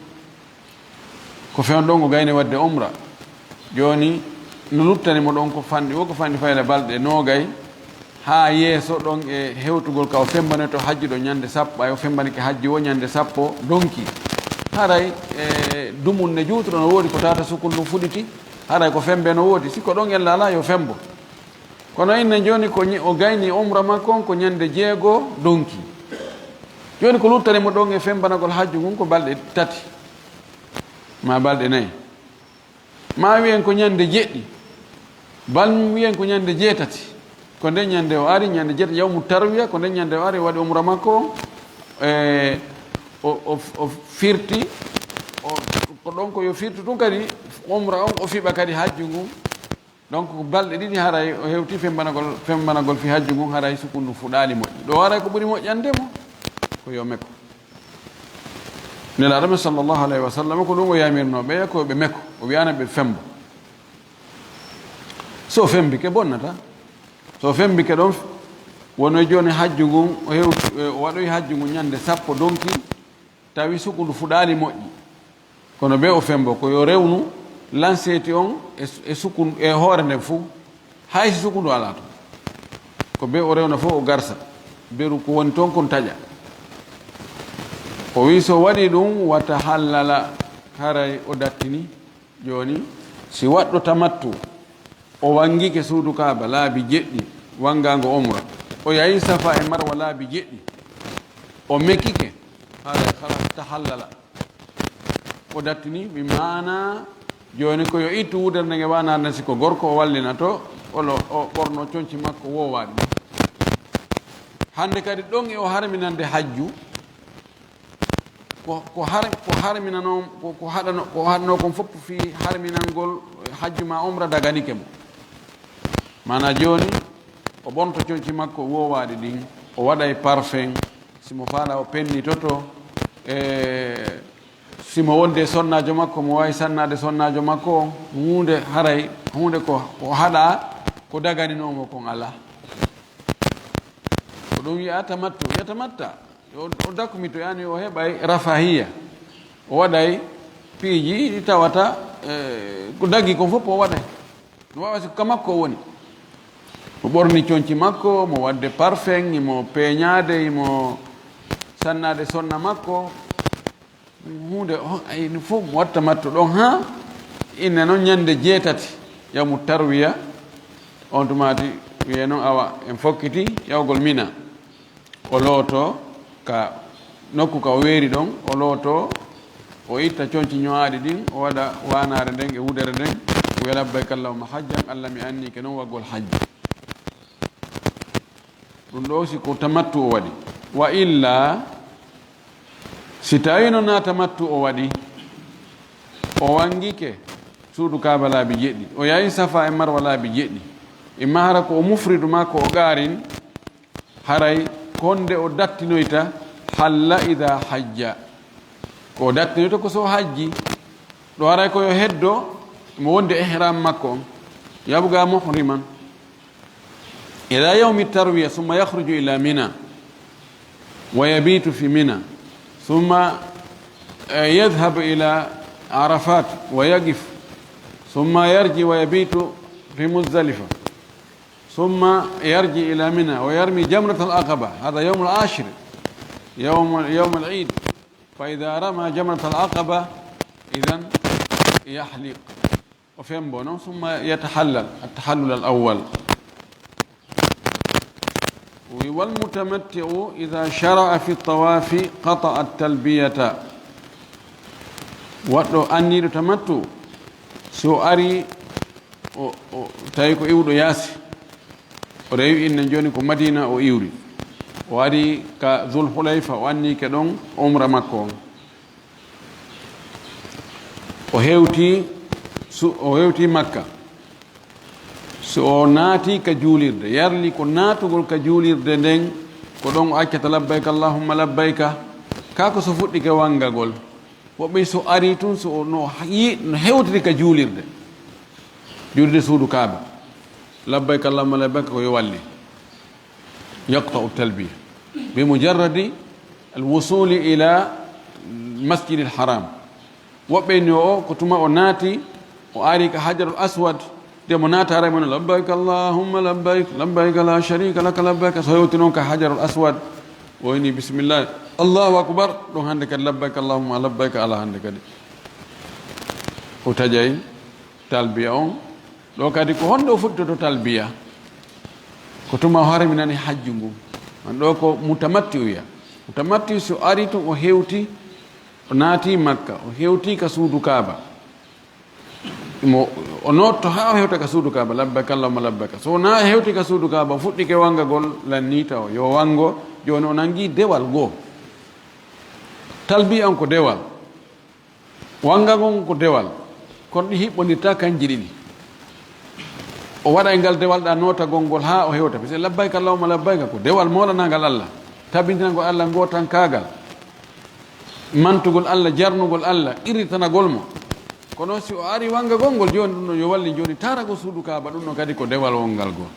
Ko fewn ɗon o gayni waɗde umra. Jooni, no luttani mo ɗon ko fanɗi, wo ko fanɗi fayla balɗe noogay, haa yeeso ɗon e hewtugol ka o fembanoyto hajju ɗo ñande sappo, ɓay o fembanike hajju o ñande sappo donki. Haray, e, dumunne juutuɗo no woodi ko tata sukun ɗum fuɗiti, haray ko fembe no woodi. Si ko ɗon ella alaa, yo fembo. Kono innen jooni ko ñi-, o gayni umra makko on ko ñande jeego donki. Jooni ko luttani mo ɗon e fembanagol hajju ngun ko balɗe tati, ma balɗe nayi. Ma wiyen ko ñande jeɗɗi, bal wiyen ko ñande jeetati. Ko nden ñande o ari, ñande jeetati, yawmu tarwiya, ko nden ñande o ari, o waɗi umra makko on, e, o, o, o firti, o, ko ɗon ko yo firtu tun kadi, umra on, o fiɓa kadi hajju ngun. Donc, ko balɗe ɗiɗi haray o hewti fembanagol, fembanagol fi hajju ngun, haray sukundu fuɗaali moƴƴi. Ɗo haray ko ɓuri moƴƴande mo, ko yo meko. Nelaaɗo men sallallahu alayhi wa sallam, ko ɗum o yamirno ɓe, ko ɓe meko. O wi'aana ɓe fembo. So fembike bonnata. So fembike ɗon, wono jooni hajju ngun, o hewti, o waɗoyi hajju ngun ñande sappo donki, tawi sukundu fuɗaali moƴƴi. Kono be o fembo, ko yo rewnu lanseeti on e, e sukundu, e hoore nden fuu, hay si sukundu alaa ton. Ko be o rewna fof o garsa, beru ko woni ton kon taƴa. O wi so waɗi ɗum, wata hallala, haray o dattini. Jooni, si waɗɗo tamattu, o wangike suudu Kaaba laabi jeɗɗi, wangaango umra. O yahi Safa e Marwa laabi jeɗɗi. O mekike, haray khalas tahallala. O dattini, bi maana, jooni ko yo ittu wudere nde wana nde si ko gorko o wallinato, olo, o ɓorno conci makko woowaaɗi. Hande kadi ɗon e o harminande hajju, ko, ko har-, ko harminano, ko, ko haɗano, ko haɗano kon fof fii harminangol hajju ma umra daganike mo. Maana jooni, o ɓornoto conci makko woowaaɗi ɗin, o waɗay parfum, si mo faala o pennitoto, e si mo wonde sonnaajo makko, mo waawi sannaade sonnaajo makko on, huunde haray, huunde ko, ko haɗa, ko daganinoo mo kon alaa. Ko ɗum wi'aa tamattu, yatamatta. O, o dakmito, yani o heɓay rafahiya. O waɗay piiji ɗi tawata, eh, ko dagi kon fof o waɗay. No waawa si ko ka makko o woni. Mo ɓorni conci makko, mo waɗde parfum, imo peeñaade, imo sannaade sonna makko. Huunde o, ay, no fof mo watta mattu ɗon, haa inne noon ñande jeetati, yawmu tarwiya, on tumaati wiyee noon, awa, en fokkiti yawgol Mina. O looto ka nokku ka o weeri ɗon, o looto, o itta conci ño'aaɗi ɗin, o waɗa waanaare nden e wudere nden, o wiya, "Labbayka Allahumma hajjan, Allah mi anniike noon waggol hajji." Ɗum ɗo si ko tamattu o waɗi. Wa illa, si tawi no na tamattu o waɗi, o wangike suudu Kaaba laabi jeɗɗi, o yahi Safa e Marwa laabi jeɗɗi, imma hara ko o mufridu ma ko o qaarin, haray ko nde o dattinoyta halla ida hajja. Ko o dattinoyta ko so o hajji. Ɗo haray ko yo heddo mo wonde ihram makko on. Yabqa muhriman. إلى يوم التروية، ثم يخرج إلى منى ويبيت في منى، ثم، آه، يذهب إلى عرفات ويقف، ثم يرجع ويبيت في مزدلفة، ثم يرجع إلى منى ويرمي جمرة العقبة. هذا يوم العاشر، يوم، يوم العيد. فإذا رمى جمرة العقبة، إذن يحلق. O fembo noon, ثم يتحلل التحلل الأول. والمتمتع إذا شرع في الطواف قطع التلبية. Waɗɗo anniiɗo tamattu, so o ari, o, o, tawi ko iwɗo yaasi, o rewi inne jooni ko Madina o iwri. O ari ka Zul Hulayfa, o annike ɗon umra makko on. O hewti su-, o hewti Makka. So o naati ka juulirde, yarli ko naatugol ka juulirde nden, ko ɗon o accata labbayka Allahumma labbayka. Kaa ko so fuɗɗike wangagol. Woɓɓe so ari tun, so o no yi-, no hewtiri ka juulirde. Juulirde suudu Kaaba. Labbayka Allahumma labbayka ko yo walli. يقطع التلبية بمجرد الوصول إلى المسجد الحرام. Woɓɓe ni o, ko tuma o naati, o ari ka Hajarul Aswad, de mo naata haray mo no, "Labbayka Allahumma labbayk, labbayka la sharika laka labbayk." So hewti noon ka Hajarul Aswad, o ini, "Bismillah, Allahu Akbar." Ɗon hannde kadi, "Labbayka Allahumma labbayka," ala hannde kadi. O taƴay talbiya on. Ɗo kadi ko honɗo o fuɗɗoto talbiya? Ko tuma o harminani hajju ngu. Man ɗo ko mutamatti'uya. Mutamatti'u si o ari tun o hewti, o naati Makka, o hewti ka suudu Kaaba. Mo, o nootto haa o hewta ka suudu Kaaba, "Labbayka Allahumma labbayka." So na hewti ka suudu Kaaba, o fuɗɗike wangagol, lanni taw yo wango, jooni o nangi dewal goo. Talbiya on ko dewal. Wangagol ko dewal, kono ɗi hiɓɓondirta kanji ɗiɗi. O waɗay ngal dewal ɗa nootagol ngol haa o hewta. Parce que labbayka Allahumma labbayka ko dewal moolanangal Allah, tabintinangol Allah ngootankaagal, mantugol Allah, jarnugol Allah, qirritanagol mo. Kono si o ari wangagol ngol, jooni ɗum ɗon yo walli jooni taaragol suudu Kaaba, ɗum ɗon kadi ko dewal wongal gol.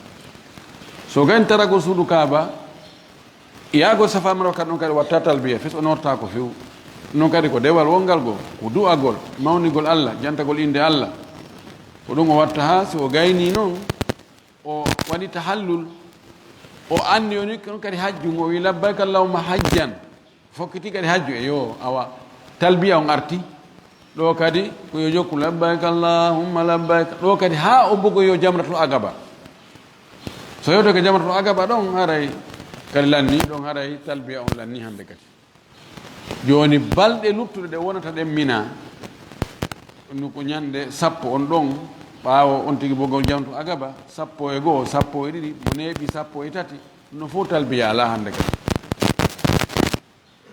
So gayn taaragol suudu Kaaba, Yahgol Safa Marwa kadi, ɗon kadi watta talbiya, fes o nootata ko few. Ɗum ɗon kadi ko dewal wongal goo, ko du'agol, mawnigol Allah, jantagol innde Allah. Ko ɗum o watta haa si o gayni noon, o waɗi tahallul, o anni o ni ɗon kadi hajju, o wi, "Labbayka Allahumma hajjan." Fokkiti kadi hajju, e yo, awa, talbiya on arti. Ɗo kadi ko yo jokku, "Labbayka Allahumma labbayka." Ɗo kadi haa o bogoyo Jamratul Aqaba. So yewte ko Jamratul Aqaba ɗon haray kadi lanni, ɗon haray talbiya on lanni hannde kadi. Jooni balɗe luttuɗe ɗe wonata ɗen Mina, ɗum ko ñande sappo on ɗon, ɓaawo on tigi bogol Jamratul Aqaba, sappo e goo, sappo e ɗiɗi, mo neeɓi sappo e tati, no fof talbiya alaa hannde kadi.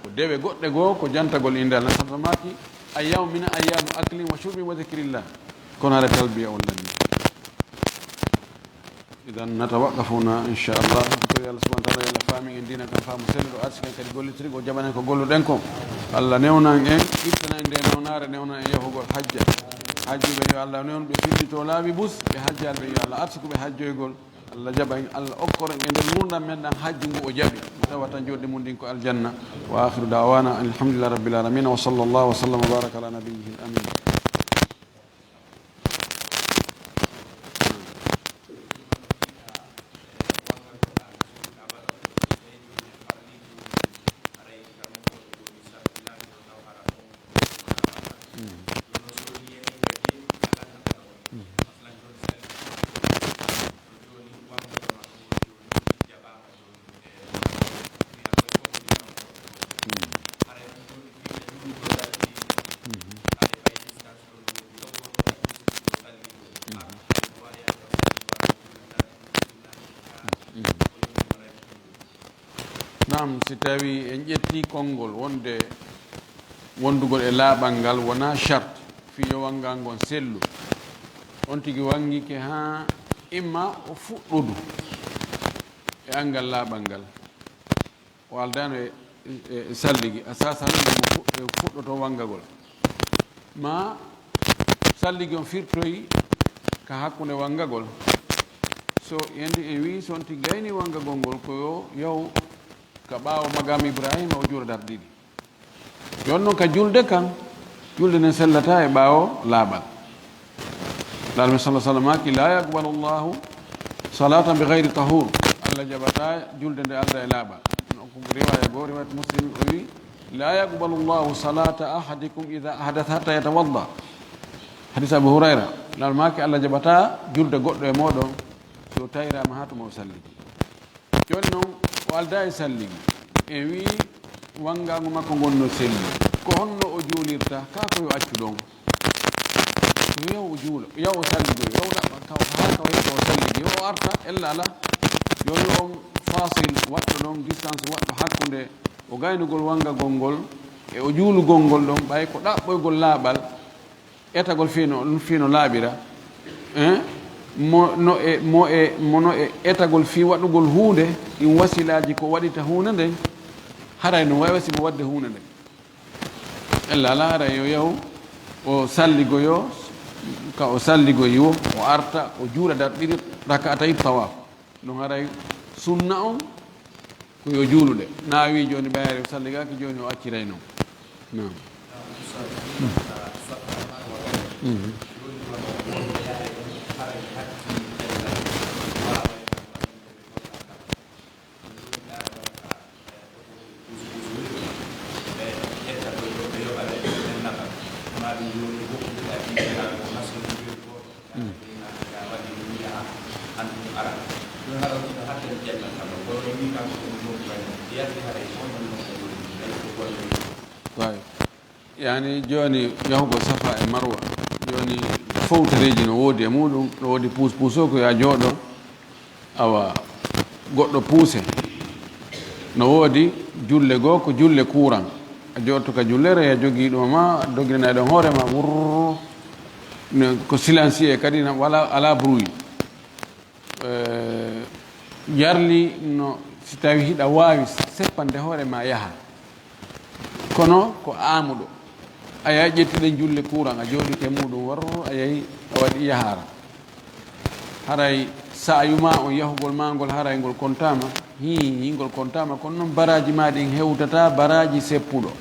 Ko dewe goɗɗe goo, ko jantagol innde Allah, sabu maaki, "Ayyamu mina ayyamu aklin wa shurbin wa zikrillah." Kono hara talbiya on lanni. Idan natawaqqafu huna, inchallah. Ko tawi Allah subhanahu wa taala, yo Allah faamin en diina kan faamu selluɗo, arsiken kadi gollitirgol, jaɓanen ko golluɗen ko. Allah newnan en, ittana en nde newnaare, newnan en yahugol hajja. Hajjuɓe yo Allah newn ɓe fiddito laabi bus, ɓe hajjaaɓe yo Allah arsuku ɓe hajjoygol. Allah jaɓa en, Allah okkoro en e nder ngurndan men ɗan hajju ngu o jaɓi. Tawa tan jooɗi mum ndin ko aljanna. Wa akhiru da'wana alhamdulillahi rabbil alamin. Wa sallallahu wa sallam wa baraka ala nabiyyihi al-amin. Naam, si tawii en ƴettii konngol wonde wondugol e laaɓal ngal wonaa shart fii yo wannga ngon sellu, on tigi wanngike haa imma o fuɗɗodu e anngal laaɓal ngal, o aldaano e, e, e salligi, a sasan mo fu-, e fuɗɗoto wanngagol. Ma salligi on firtoyi ka hakkunde wanngagol. So yandi en wii so on tigi gayni wanngagol ngol ko yo yahu ka ɓaawo maqaam Ibraahiima o juula darɗe ɗiɗi. Jooni non ka julde kan, julde nden sellataa e ɓaawo laaɓal. Laaɗo men sallallahu alaihi wasallam ki, "La yaqbalu Allahu salatan bi ghayri tahur." Allah jaɓataa julde nde aldaa e laaɓal. No ko riwaaya goo, riwaayat Muslim o wii, "La yaqbalu Allahu salata ahadikum idha ahdatha hatta yatawadda." Hadis Abu Hurayra. Laaɗo maaki, Allah jaɓataa julde goɗɗo e mooɗon si o tayraama haa tuma o salligi. Jooni non, o aldaa e salligi. En wii wanngaango makko ngon no selli. Ko honno o juulirta? Kaa ko yo accu ɗon. Yo yahu o juula, yo yahu o salligoyo, yo yahu o ɗaɓɓa, ka, haa ka wayi ko o salligi, yo o arta, ella alaa. Yo, yo on fasil waɗɗo ɗon, distance waɗɗo hakkunde o gaynugol wanngagol ngol e o juulugol ngol ɗon, ɓay ko ɗaɓɓoygol laaɓal, etagol fii no, fii no laaɓira. Eh? Mo no e, mo e, mo no e etagol fii waɗugol huunde, ɗin wasilaaji ko waɗita huunde nden, haray no wawi si mo waɗde huunde nden. Ella alaa, haray yo yahu o salligoyo, ka o salligoyi woo, o arta, o juula darɗe ɗiɗi rakaatay tawaaf. Ɗum haray sunna on ko yo juulude. Na wii jooni ɓayri o salligaaki, jooni o acciray non. Naam. Mhm. Waay. Yaani jooni yahugol Safa e Marwa, jooni fowtareeji no woodi e muuɗum, no woodi puus puus o ko yo a jooɗo, awa goɗɗo puuse. No woodi julle goo ko julle kuuran, a jooɗoto ka jullere, a jogii ɗum ma, a doginanay ɗon hoore ma, wurr, ne, ko silencieux kadi, na, wala, alaa bruit. Eh, yarli no si tawi hiɗa waawi seppande hoore ma yaha. Kono ko aamuɗo. A yahi ƴetti ɗen julle kuuran, a jooɗike muuɗum wor, a yahi a waɗi yahaara. Haray sa'yu ma on yahugol ma ngol haray ngol kontaama. Hii, hii ngol kontaama. Kono non baraaji ma ɗin hewtata baraaji seppuɗo.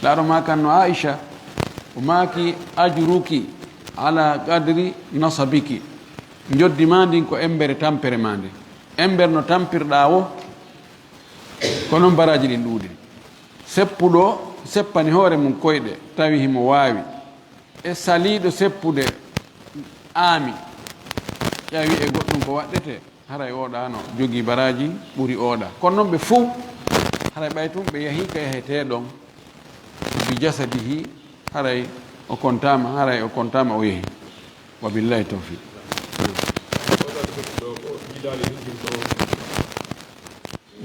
Laaɗo ma kan no Aisha, o maaki, "Ajruki ala qadri nasabiki." Njoddi ma ndin ko embere tampere ma nden. Embere no tampirɗaa woo, ko non baraaji ɗin ɗuuɗiri. Seppuɗo seppani hoore mum koyɗe, tawi himo waawi. E saliiɗo seppude aami, ƴawi e goɗɗum ko waɗɗete, haray oɗa no jogii baraaji ɓuri oɗa. Kono non ɓe fow, haray ɓay tun ɓe yahii ka yahetee ɗon, bi jasadihi, haray o kontaama, haray o kontaama o yehi. Wa billahi tawfiq.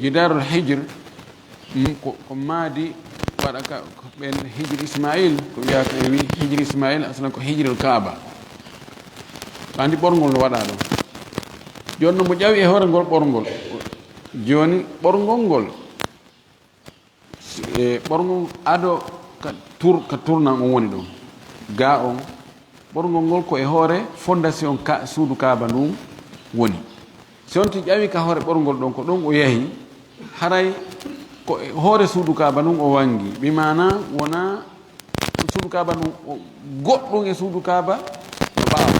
Jidarul Hijr, mm, ko, ko maadi waɗa ka, ko ɓen Hijr Ismail, ko wiya ko wi Hijr Ismail, aslan ko Hijrul Kaaba. Andi ɓorngol no waɗa ɗon. Jooni no mo ƴawi e hoore ngol ɓorngol. Jooni ɓorngol ngol, e ɓorngol ado ka tur-, ka turnan on woni ɗon. Ga on, ɓorngol ngol ko e hoore fondation ka, suudu Kaaba ndun woni. Si on ti ƴawi ka hoore ɓorngol ɗon, ko ɗon o yahi, haray ko e hoore suudu Kaaba ndun o wangi. Bi maana wona suudu Kaaba ndun, o goɗɗum e suudu Kaaba no ɓaawo.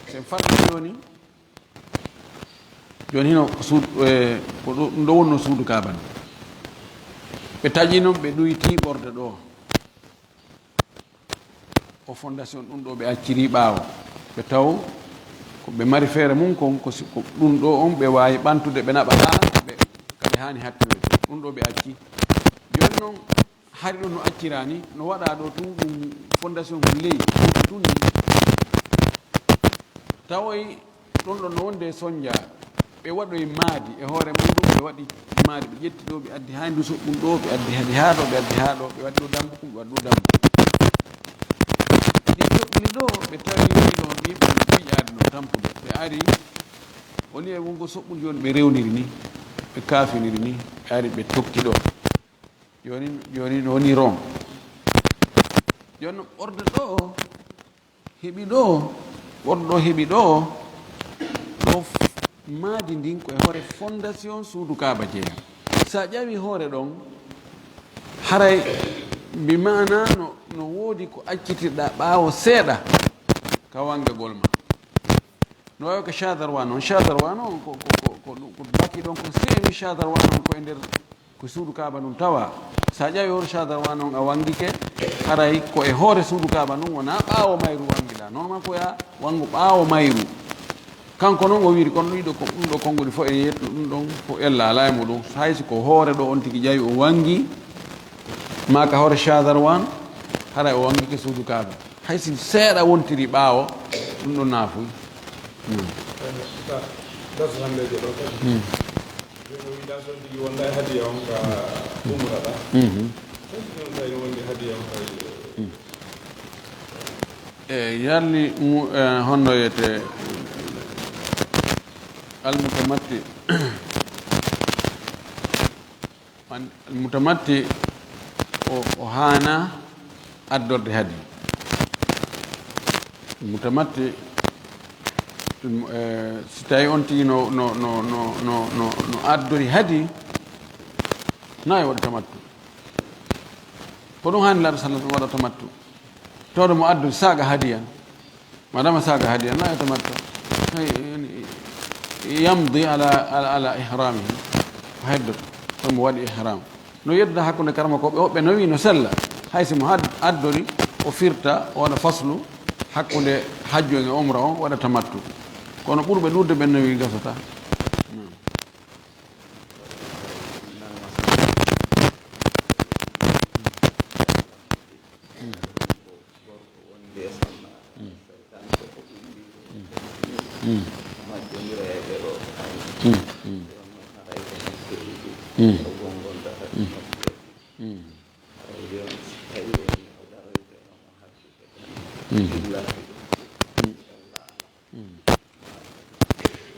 Sen fadde jooni, jooni hino ko suud-, e, ko ɗo, ɗum ɗo wonno suudu Kaaba ndun. Ɓe taƴi non, ɓe ɗuyti ɓorde ɗo. O fondation ɗum ɗo ɓe acciri ɓaawo. Ɓe taw ko ɓe mari feere mum kon, ko si, ko ɗum ɗo on ɓe waawi ɓantude, ɓe naɓa haa ɓe, ka ɓe haani hattoyde. Ɗum ɗo ɓe acci. Jooni non, hari ɗum no acciraani, no waɗa ɗo tun, ɗum fondation kon ley, tun ni. Tawoy ɗum ɗo no wonde sonja. Ɓe waɗoyi maadi e hoore mum ɗum, ɓe waɗi maadi, ɓe ƴetti ɗo, ɓe addi haa ndu soɓɓun ɗo, ɓe addi hadi haa ɗo, ɓe addi haa ɗo, ɓe waɗi ɗo dambu, ɗum ɓe waɗi ɗo dambu. Ɗi soɓɓuni ɗo, ɓe tawi ɗon yimɓe no piƴaade no tampude. Ɓe ari, woni e wongo soɓɓun jooni, ɓe rewniri ni, ɓe kaafiniri ni, ɓe ari ɓe tokki ɗo. Jooni, jooni no woni Rome. Jooni no ɓorde ɗo, heɓi ɗo, ɓorde ɗo heɓi ɗo, ɗo f-, maadi ndin ko e hoore fondation suudu Kaaba jeyaa. Sa ƴawi hoore ɗon, haray bi maana no, no woodi ko accitirɗa ɓaawo seeɗa ka wangagol ma. No wawi ko Shadarwan on. Shadarwan on ko, ko, ko, ko, ko baki ɗon, ko semi Shadarwan on ko e nder, ko suudu Kaaba ndun tawa. Sa ƴawi hoore Shadarwan on a wangike, haray ko e hoore suudu Kaaba ndun, wona ɓaawo mayru wangiɗa. Normal ko ya wangu ɓaawo mayru. Kanko non o wiiri, kono ɗiɗo ko, ɗum ɗo konguɗi fof e yettu, ɗum ɗon fof ella alaa e muɗum. Hay si ko hoore ɗo on tigi ƴawi o wangi, ma ka hoore Shadarwan, haray o wangike suudu Kaaba. Hay si seeɗa wontiri ɓaawo, ɗum ɗon naafuy. Hmm. Darsu hanndeejo ɗo kadi. Hmm. Jooni o wiɗa so tigi wonda e hadiya on ka umra ɗa. Mhm. Hay si noon tawi no wondi hadiya on kay. Hmm. E yalli mu-, e, honno wiyete almutamatti? An-, almutamatti o, o haana addorde hadi. Almutamatti, ɗum, e, si tawi on tigi no, no, no addori hadi, na e waɗa tamattu. Ko ɗum haani laaɗo sallam waɗa tamattu. Tawde mo addu saaga hadiyan, madama saaga hadiyan, la yatamattu. Hay, yani, yamdi ala, ala, ala ihramihi. O heddoto, kono mo waɗi ihram. No yeddude hakkunde karamokooɓe woɓɓe no wii no sella. Hay si mo had-, addori, o firta, o waɗa faslu hakkunde hajju en e umra on, waɗa tamattu. Kono ɓurɓe ɗuuɗde ɓen no wii gasata.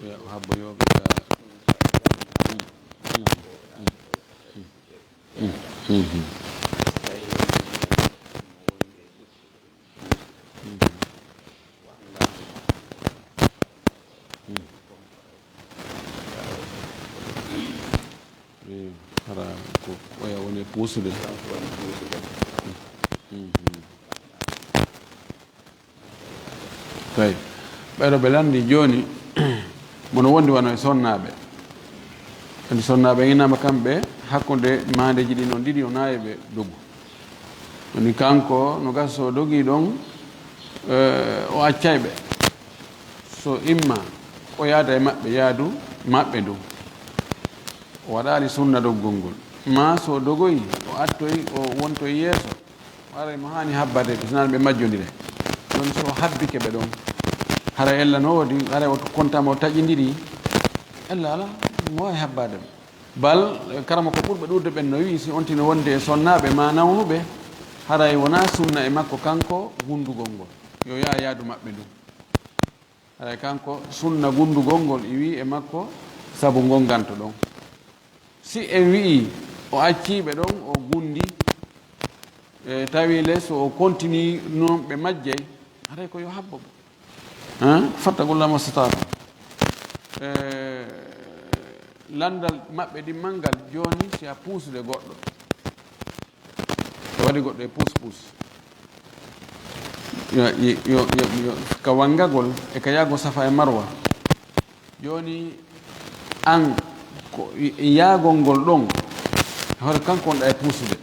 Yo habbo yo ɓe ga. Eyo, hara ko oya woni e puusude. Tawi ɓeɗo ɓe lanndi jooni, mono wondi wano e sonnaaɓe. Andi sonnaaɓe inaama kamɓe hakkunde maandeeji ɗin on ɗiɗi o naayi ɓe dogu. Woni kanko no gasa so dogii ɗon, eh, o accay ɓe. So imma o yaada e maɓɓe yaadu maɓɓe ndun. O waɗaali sunna doggol ngol. Maa so dogoyi, o attoyi, o wontoyi yeeso. Haray mo haani habbade ɓe, sinaa ɓe majjondire. Ɗon so habbike ɓe ɗon. Haray ella no woodi, haray o kontaama o taƴindiri. Ella alaa, mo waawi habbaade ɓe. Bal, eh, karama ko ɓurɓe ɗuuɗde ɓen no wi'i, si on tino wonde e sonnaaɓe maa nawnuɓe, haray wonaa sunna e makko kanko gundugol ngol. Yo yaa yaadu maɓɓe ndun. Haray kanko sunna gundugol ngol iwi e makko sabu ngonganto ɗon. Si en wi'i o acciiɓe ɗon, o gundi, e tawi le so o continue non ɓe majjay, haray ko yo habbo ɓe. Hein? Fattakullaha mastatatum. E, landal maɓɓe ɗimmal ngal jooni si a puusude goɗɗo. Waɗi goɗɗo e puus puus. Yo, yo, yo, yo, yo, ka wangagol e ka yahgol Safa e Marwa. Jooni an ko i-, i yahgol ngol ɗon, hoore kanko wonɗa e puusude.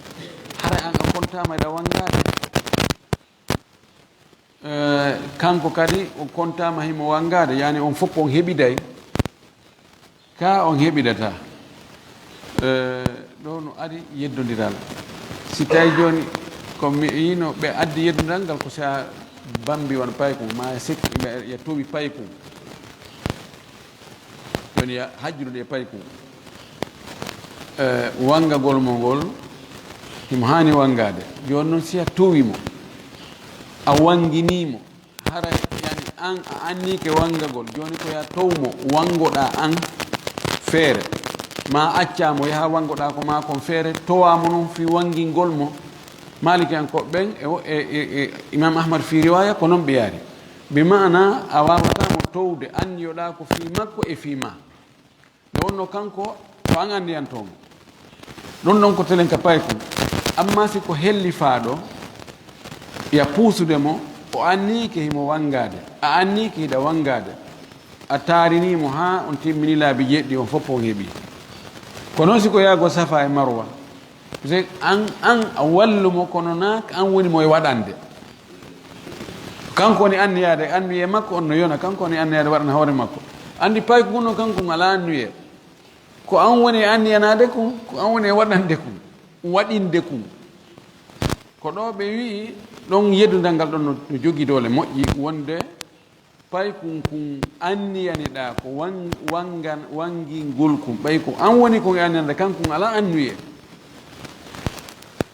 Haray an a kontaama eɗa wangaade. Eh, kanko kadi o kontaama himo wangaade, yani on fof on heɓiday. Ka on heɓidataa. Eh, ɗo no ari yeddondiral. Si tawi jooni ko mi yiino ɓe addi yeddondiral ngal ko si a bambi won paykun, ma e sikki ɓe ya towi paykun. Jooni ya hajjude ɗe paykun. Eh, wanngagol mo ngol, himo haani wanngaade. Jooni noon, si a towi mo, a wannginii mo, haray, yani, an a anniike wanngagol. Jooni ko ya tow mo, wanngoɗaa an feere. Ma accaa mo yaha wanngoɗaa ko maa kon feere, towaa mo noon fii wanngingol mo. Maalikiyankooɓe ɓen e, e, e, e Imaam Ahmad fii riwaaya, ko noon ɓe yaari. Bi maana, a waawataa mo towde, anniyoɗaa ko fii makko e fii maa. Nde wonnoo kanko, ko an anniyantoo mo. Ɗun ɗon ko telen ka paykun. Ammaa si ko hellifaaɗo, ya puusude mo, o anniike himo wanngaade, a anniike hiɗa wanngaade, a taarinii mo haa on timmini laabi jeeɗiɗi, on fof on heɓii. Ko noon si ko yaagol Safa e Marwa, parce que an, an a wallu mo, kono naa an woni mo e waɗande. Kanko woni anniyaade, anniye makko on no yona, kanko woni anniyaade waɗana hoore makko. Anndi paykun no kanko alaa anniye. Ko an woni e anniyanaade kun, ko an woni e waɗande kun, waɗinde kun. Ko ɗo ɓe wi'i ɗon yeddundal ngal ɗon no, no jogii doole moƴƴi, wonde paykun kun anniyaniɗaa ko wan-, wanngan-, wanngingol kun, ɓay ko an woni kon e anniyande, kankun alaa anniye.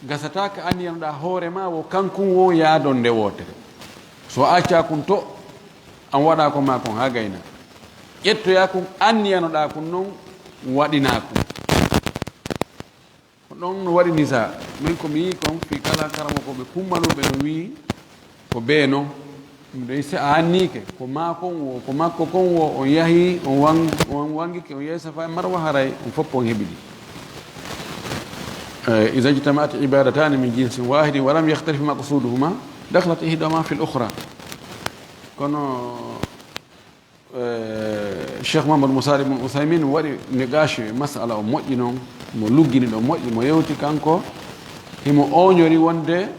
Gasataa ka anniyanoɗaa hoore maa wo kankun wo yaadon nde wootere. So a accaa kun to, an waɗaa ko maa kon haa gayna. Ƴettoyaa kun anniyanoɗaa kun non, waɗinaa kun. Ko ɗon no waɗi nisaa. Min ko mi yi'i kon fii kala karamokooɓe kummaluɓe no wi'i ko bee non. Ɗum ɗon si a anniike, ko maa kon wo, ko makko kon wo, on yahi, on wan-, on wanngike, on yahi Safa e Marwa, haray on fof on heɓi ɗi. Eh, iza ijtama'at ibadatani min jinsin wahidin wa lam yakhtalif maqsuduhuma, dakhalat ihdahuma fil ukhra. Kono Eh, Cheikh Mouhamadou Moussa Ibn Uthaymin waɗi niqash e masala o moƴƴi noon, mo luggini ɗo moƴƴi, mo yewti kanko, himo ooñori wonde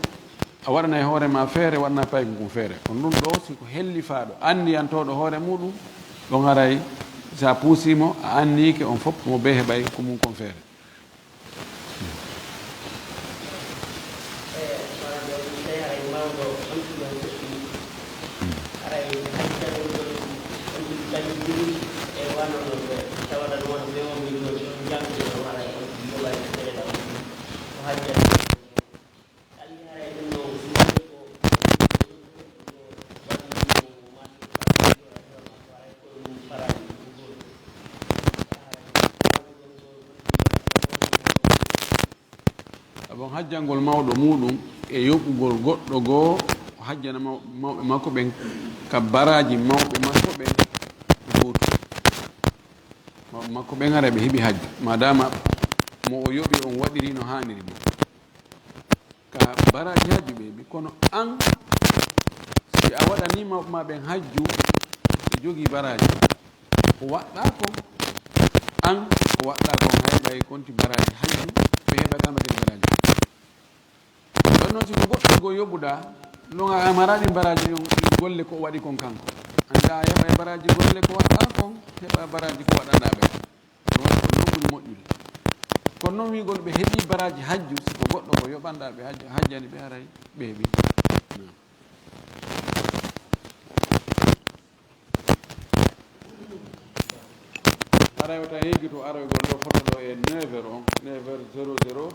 a waɗanay hoore ma feere, waɗana paykun kun feere. Kono ɗum ɗo, si ko hellifaaɗo, anniyantooɗo hoore muɗum, ɗon haray sa puusii mo, a anniike on fof, mo bee heɓay ko mum kon feere. Abon hajjangol mawɗo muuɗum e yoɓugol goɗɗo goo, o hajjana maw-, mawɓe makko ɓen ka baraaji mawɓe makko ɓen gootu. Mawɓe makko ɓen haray ɓe heɓi hajju, maadaama mo o yoɓi on waɗiri no haaniri non. Ka baraaji hajju ɓe heɓi, kono an, si a waɗanii mawɓe maa ɓen hajju, ɓe jogii baraaji. Ko waɗɗaa kon, an ko waɗɗaa kon, hay ɓay konti baraaji hajju, ɓe heɓa kama kadi baraaji hajju. Ɗon noon, si ko goɗɗo goo yoɓuɗaa, non a maraɗi baraaji ɗin, ɗin golle ko o waɗi kon kanko. Anndaa a heɓay baraaji golle ko waɗɗaa kon, heɓa baraaji ko waɗanɗaa ɓe kon. Ɗum ko non ɓuri moƴƴude. Kono non wi'ugol ɓe heɓii baraaji hajju, si ko goɗɗo ko yoɓanɗaa ɓe hajju, hajjani ɓe haray ɓe heɓii. Haray wata heggito aroygol ɗo foto ɗo e neuf heures on, neuf heures zéro zéro,